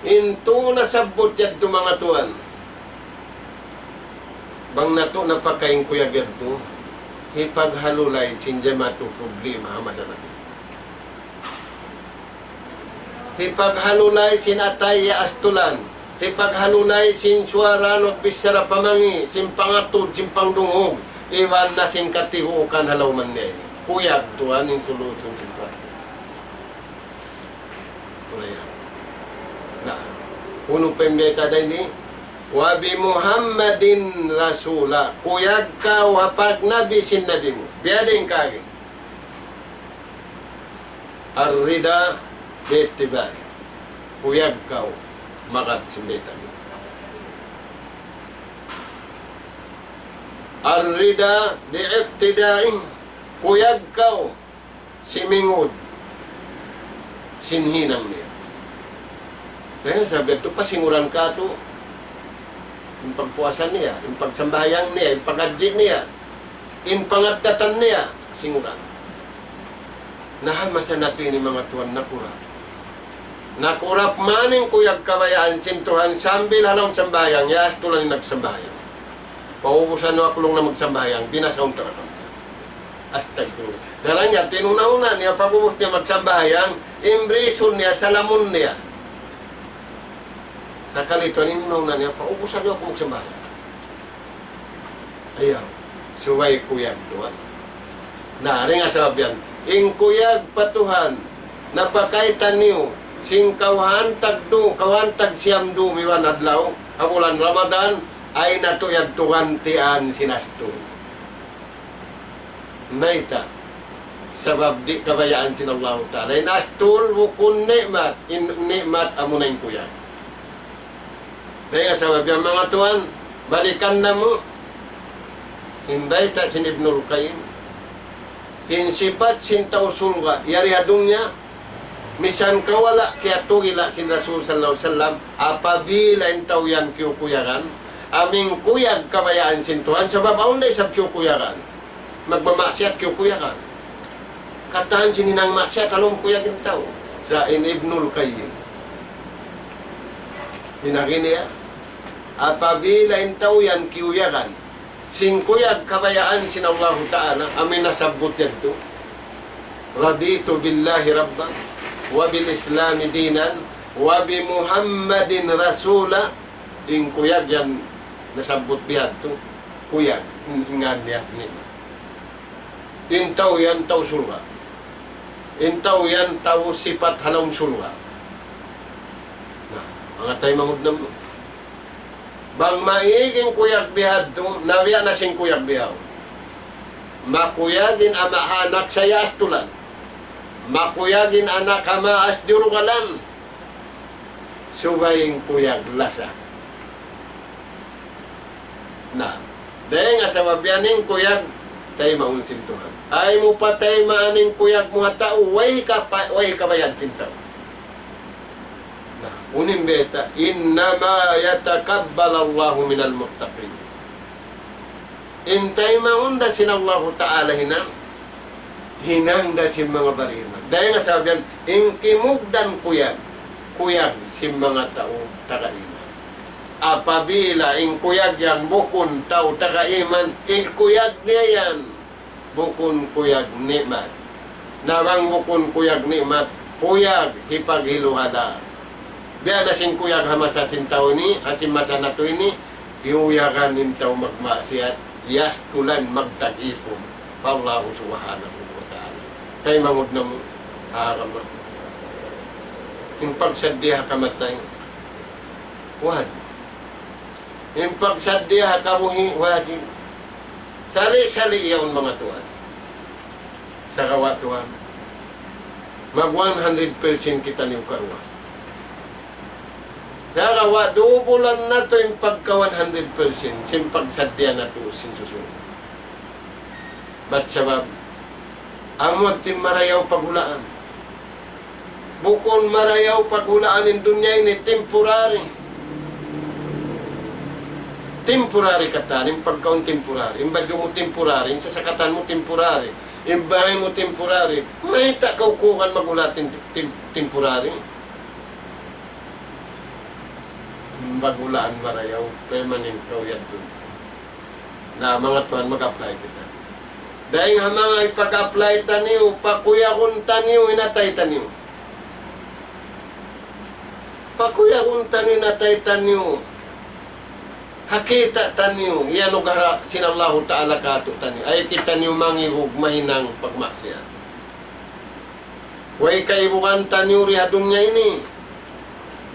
In tū nasabbut yadtu manga tuwan. Bang natu' napakay in kuyag yadtu, hipaghalulay sin jimatu problema ha masa natu'. Hipaghalulay sin atay ya astulan. Hipaghalulay sin suwara nagbichara pamangi', sin pangatud, sin pangdungug. Iban na sin katibuukan ha lawm niya ini. Kuyag tuwan in solution sin problem. Kuyag. Na, unu pa in bayta' da ini? وبمحمد رسولا. Kuyag kaw ha pagnabi sin Nabi mu. Biya' diin kaagi. الرضا باتباعه. Kuyag kaw magad sin bayta' niya. الرضا باقتدائه. Kuyag kaw simingud sin hinang niya. Kaya sabi yadtu, pasinguran katu' in pagpuasa niya, in pagsambahayang niya, in pangadji' niya, in pangaddatan niya, pasinguran. Na ha masa natu' ini manga tuwan nakurap. Nakurap man in kuyag kabayaan sin Tuhan sambil ha lawm sambahayang, ya astulan in nagsambahayang. Paubusan niyu aku laung na magsambahayang, binasaun ta na kami. Astagfirullah. Sarang niya, tinuna-una niya, pag'ubus niya magsambahayang, in reason niya, salamun niya. Sakali tuwan, tinuna-una niya, paubusan niyu aku magsambahayang. Ayaw. Subay kuyag tuwan. Na, dayn ha sabab yan. In kuyag pa Tuhan, napakaytan niyu, sin kawhaan tagduwa, kawhaan tagsiyam dum iban adlaw, ha bulan Ramadan, ayaw natu' yadtu gantian sin astul. Mayta'? Sabab di' kabayaan sin Allahu Ta'ala. In astul bukun ni'mat, in ni'mat amuna in kuyag. Dayn ha sabab yan manga tuwan, balikan namu' in bayta' sin Ibnul Qayyim. In sipat sin tau surga', yari ha dunya, misan kawala' kiyatugila' sin Rasul sallallahu alayhi wasallam, apabila in tau yan kiyukuyagan, amu in kuyag kabayaan sin Tuhan, sabab awn da isab kiyukuyagan. Magmamaksiyat kiyukuyagan. Katan sin hinang maksiyat, ha lawm kuyag in tau. Sa' in Ibnul Qayyim. Hinang ini ya. Apabila in tau yan kiyuyagan, sin kuyag kabayaan sin Allahu Ta'ala, amu in nasabbut yadtu. رضيت بالله ربا وبالإسلام دينا وبمحمد رسولا. In kuyag yan nasabbut bihadtu. Kuyag, in, in ngan niya, ini. In tau yan, tau surga'. In tau yan, tau sipat ha lawm surga'. Na, manga taymanghud namu'. Bang maig in kuyag bihadtu, na biya' na sin kuyag bihaun. Makuyag in ama' ha anak sa' yastulan. Makuyag in anak ha maas diyurugalan. Subay in kuyag lasa. Na, dayn ha sabab yan in kuyag, taymaun sin Tuhan. Ayaw mu pataymaan in kuyag mu ha tau, way ka pa-, way kabayad sin tau. Na, unu in bayta', إنما يتقبل الله من المتقين. In taymaun da sin Allahu Ta'ala hinang, hinang da sin manga bariman. Dayn ha sabab yan, in kimugdan kuyag, kuyag sin manga tau taga iman. Apabila in kuyag yan bukun tau taga iman, in kuyag niya yan bukun kuyag ni'mat. Na bang bukun kuyag ni'mat, kuyag hipaghilu-hala. Biya' na sin kuyag ha masa sin tau ini, ha sin masa natu' ini, kiyuyagan in tau magmaksiyat, yastulan magtag-ipun pa Allahu Subhanahu wa Ta'ala. Taymanghud namu', ha agama. In pagsaddiya ha kamatay, wajib. In pagsaddiya ha kabuhi', wajib. Sali'-sali' yaun manga tuwan. Sagawa' tuwan, mag one hundred percent kitaniyu karuwa. Sagawa' dubulan natu' in pagka one hundred percent sin pagsaddiya natu' sin susungun. Bat sabab, amu in marayaw paghulaan. Bukun marayaw paghulaan in dunya ini, temporary. Temporary katan, in pagkaun temporary, in badju' mu temporary, in sasakatan mu temporary, in bahay mu temporary. Mayta' kaw kuwan maghula' tem-, tem-, temporary? In paghulaan marayaw, permanent kaw yadtu. Na, manga tuwan, mag-apply kita. Dayn ha manga ipag-apply taniyu, pakuyagun taniyu in atay taniyu. Pakuyagun taniyu in atay taniyu. Ha kita' taniyu, iyanugaraha sin Allahu Ta'ala kātu'niyu. Ayaw kitaniyu mangibug mahinang pagmaksiyat. Way kaibugan taniyu di ha dunya ini.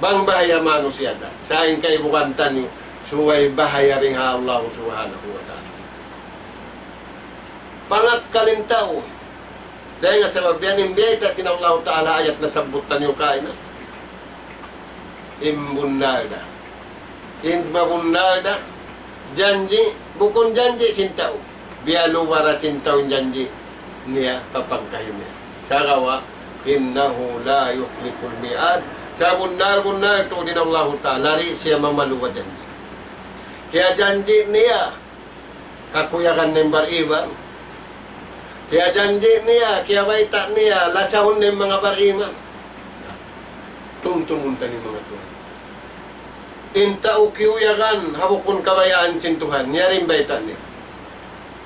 Bang bahaya manusiya' da. Sa' in kaibugan taniyu, subay bahaya dayn ha Allah Subhanahu wa Ta'ala. Pangakkal in tau. Dayn ha sabab yan in biyayta' sin Allah Ta'ala ayat nasabbut taniyu kaina. In bunnal da. In mabunnal da, janji', bukun janji' sin tau. Biya' luwal da sin tau in janji' niya, papagkahi niya. Sagawa', إنه لا يخلف الميعاد. Sabunnal-bunnal tuud in Allahu Ta'ala, di' siya mamaluwa janji'. Kiyajanji' niya, kakuyagan na in bar-iman. Kiyajanji' niya, kiyabayta' niya, lasahun na in manga bar-iman. Tumtumun taniyu manga tuwan. In tau kiyuyagan, ha bukun kabayaan sin Tuhan, yari in bayta' niya.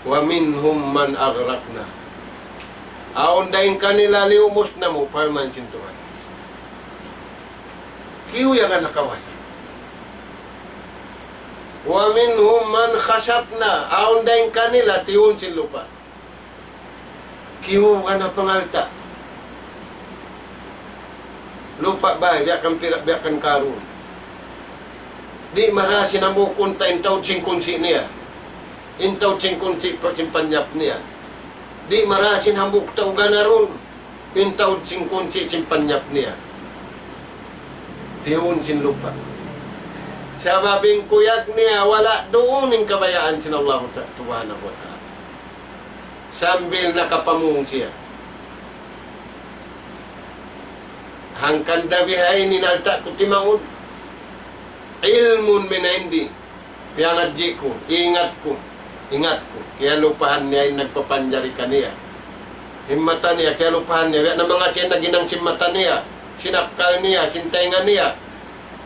ومنهم من أغرقنا. Awn dayn kanila liyumus namu', parman sin Tuhan. Kiyuyagan ha kawasa. ومنهم من خسفنا. Awn dayn kanila tiyun sin lupa'. Kiyuyagan ha pangalta'. Lupa' bay, biya' kan Pir-, biya' kan Karun. Di' marayaw sin hambuuk unta' in taud sin kunsi' niya. In taud sin kunsi' pa sin panyap niya. Di' marayaw sin hambuuk tau ganarun. In taud sin kunsi' sin panyap niya. Tiyun sin lupa'. Sabab in kuyag niya wala' duun in kabayaan sin Allahu Ta-, Subhanahu wa Ta'ala. Sambil nakapamung siya. Hangkan da bihaini in alta' ku timaud. علم من عندي. Piyangadji' ku, ingat ku, ingat ku. Kiyalupahan niya in nagpapanjari kaniya. In mata niya, kiyalupahan niya. Biya' na manga siya naghinang sin mata niya, sin akkal niya, sin taynga niya.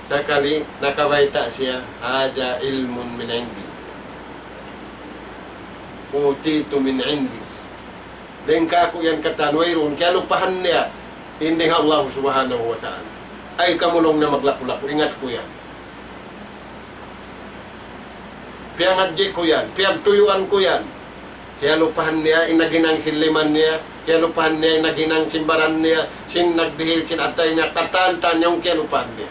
Sakali, nakabayta' siya, هذا علم من عندي. أوتيته من عندي. Dayn kāku' yan katan, wayruun, kiyalupahan niya. In dayn ha Allah Subhanahu wa Ta'ala. Ay, kamu laung niya maglaku-laku, ingat ku yan. Piyangadji' ku yan, piyagtuyuan ku yan. Kiyalupahan niya, in naghinang sin liman niya, Kiyalupahan niya in naghinang sin baran niya, sin nagdihil sin atay niya, katan-katan niya in kiyalupahan niya.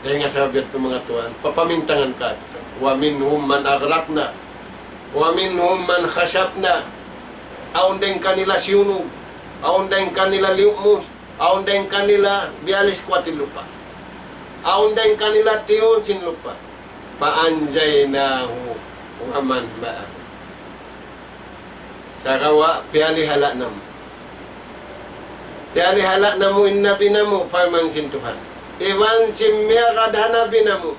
Dayn ha sabab yadtu manga tuwan, papamintangan ka. ومنهم من أغرقنا ومنهم من خسفنا. Awn dayn kanila siyunug, awn dayn kanila liyumus, awn dayn kanila biyalis kuwat in lupa'. Awn dayn kanila tiyun sin lupa'. فأنجيناه ومن معه. Sagawa' piyalihala' namu'. Piyalihala' namu' in nabi namu', parman sin Tuhan. Iban sin miyagad ha nabi namu'.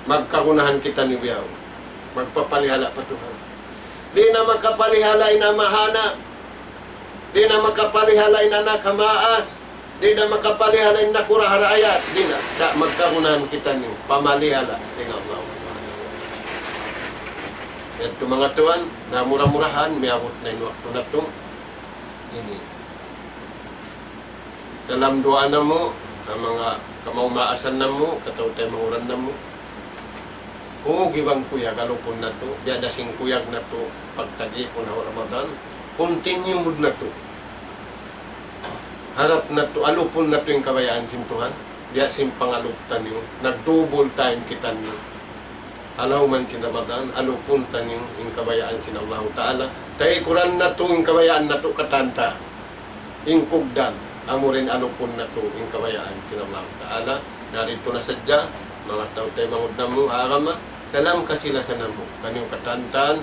Magkagunahan kitaniyu bihaun. Magpapalihala' pa Tuhan. Di' na makapalihala' in ama' ha anak. Di' na makapalihala' in anak ha maas. Di' na makapalihala' in nakura' ha raayat. Di' na. Sa' magkagunahan kitaniyu pamalihala' dayn ha Allah. Yadtu manga tuwan, na mura-murahan, miyabut na in waktu natu'. Ini. Salam duwaa namu', ha manga kamaas-maasan namu', kataw-taymanghuran namu'. Ug iban kuyag, alupun natu', biya' da sin kuyag natu', pagtag-ipun ha Ramadan, continued natu'. Harap natu', alupun natu' in kabayaan sin Tuhan, biya' sin pangalup taniyu, nag-double time kitaniyu. Ha lawm sin Ramadan, alupun taniyu in kabayaan sin Allahu Ta'ala. Taykuran natu' in kabayaan natu' katan-katan. In kugdan, amu ra in alupun natu' in kabayaan sin Allahu Ta'ala. Na didtu na sadja, manga tau-taymanghuran namu' ha agama, salam kasi-lasa namu', kaniyu katan-katan,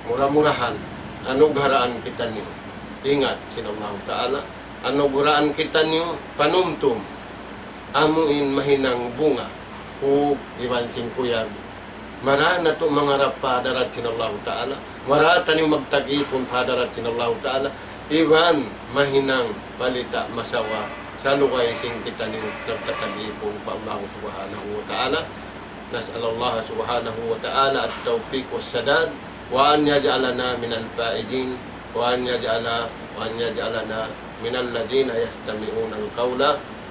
mura-murahan, anugharaan kitaniyu. Ingat sin Allahu Ta'ala, anugharaan kitaniyu, panumtum. Amu in mahinang bunga, ug iban sin kuyag. Mara natu' mangarap pa hadarat sin Allahu Ta'ala. Mara taniyu magtag-ipun pa hadarat sin Allahu Ta'ala. Iban mahinang balita' masawa salugay sin kitaniyu nagtatag-ipun pa Allahu Subhanahu wa Ta'ala. نسأل الله سبحانه وتعالى التوفيق والسداد، وأن يجعلنا من الفائزين، وأن يجعل، وأن يجعلنا من الذين يستمعون القول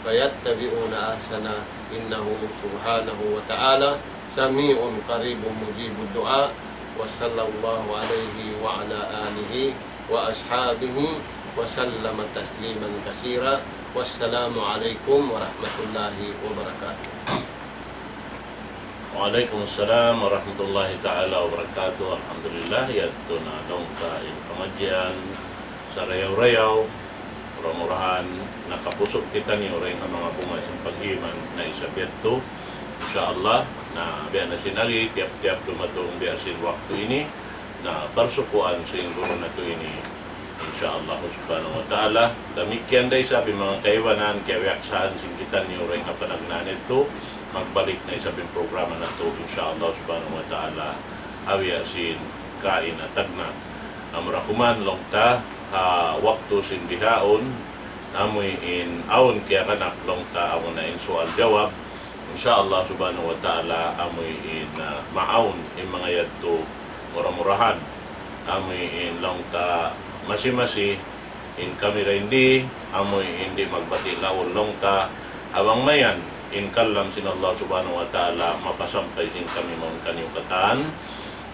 فيتبعون أحسنه، إنه سبحانه وتعالى سميع قريب مجيب الدعاء. وصلى الله عليه وعلى آله وأصحابه وسلم تسليما كثيرا. والسلام عليكم ورحمة الله وبركاته. Wa alaykum assalam wa rahmatullahi ta'ala wa barakatuh. Alhamdulillah, yadtu na laung ta in pangadjian sarayaw-rayaw. Mura-murahan nakapusug kitaniyu dayn ha manga bunga sin pag-iman na isab yadtu. Insya Allah, na biya' na sin agi, tiyap-tiyap dumatung biya' sin waktu ini, na parsukuan sin guru natu' ini. Insya Allah subhanahu wa ta'ala. Damikkiyan da isab in manga kaibanan, kiyabiyaksahan sin kitaniyu dayn ha panagnaan yadtu. Magbalik na isab in programa natu', insya Allah subhanahu wa ta'ala. Awi sin kaina tagna'. Amura kuman laung ta, ha waktu sin bihaun, amuin awn kiyakanak laung ta, amuna in sual jawab. Insya Allah subhanahu wa ta'ala, amuin, ah, maawn in manga yadtu mura-murahan. Amuin laung ta masi-masi in kami dayn di, amuin di' magbati' laung laung ta, ha bang mayan in kalam sin Allah subhanahu wa ta'ala mapasampay sin kami mawn kaniyu katan.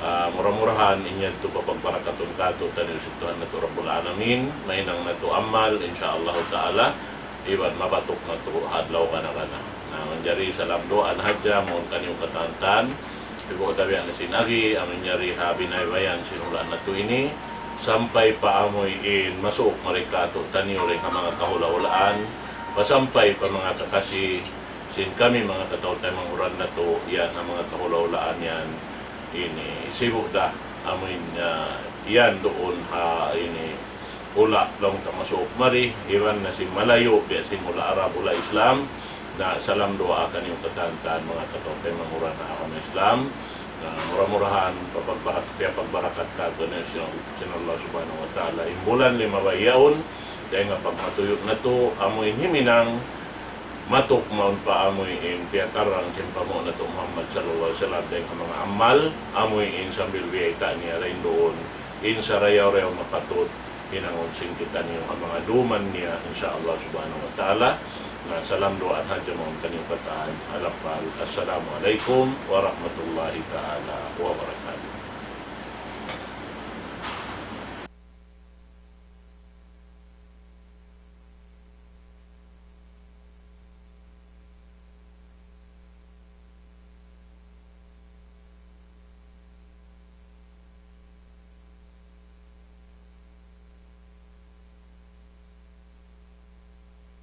Ah, mura-murahan in yadtu papagbarakatun kātu'niyu sin Tuhan natu' Rabbul Alamin, mahinang natu' amal, insya Allah ta'ala, iban mabatuk natu' ha adlaw kana-kana. Na, manjari salam duwaa na hadja mawn kaniyu katan-katan, ibu dawiya na sin agi, amu in yari ha binaybayan sin hula' natu' ini, sampay pa amuin masuuk mari kātu'niyu dayn ha manga kahula'-hulaan, pasampay pa manga kakasi sin kami manga kataw-taymanghuran natu', yan ha manga kahula'-hulaan yan, ini sibu' da, amuin, ah, yan duun ha ini hula' laung ta masuuk mari, iban na sin malayu', biya' sin hula' Arab, hula' Islam, na salam duwaa kaniyu katan-katan manga kataw-taymanghuran ha agama Islam, na mura-murahan papagbarak-, piyapagbarakatan kātu'niyu sin, sin Allah subhanahu wa ta'ala. In bulan limabay yaun, dayn ha pagmatuyu' natu', amuin himinang, matuk mawn pa amuin piyakarrang sin panghu' natu' Muhammad sallallahu alayhi wasallam dayn ha manga amal, amuin sambil biyayta' niya dayn duun in sarayaw-rayaw mapatut hinangun sin kitaniyu ha manga duman niya, insya Allah subhanahu wa ta'ala. Na, salam duwaa na hadja mawn kaniyu katan. Alapal, assalamu alaykum warahmatullahi ta'ala wabarakatuh.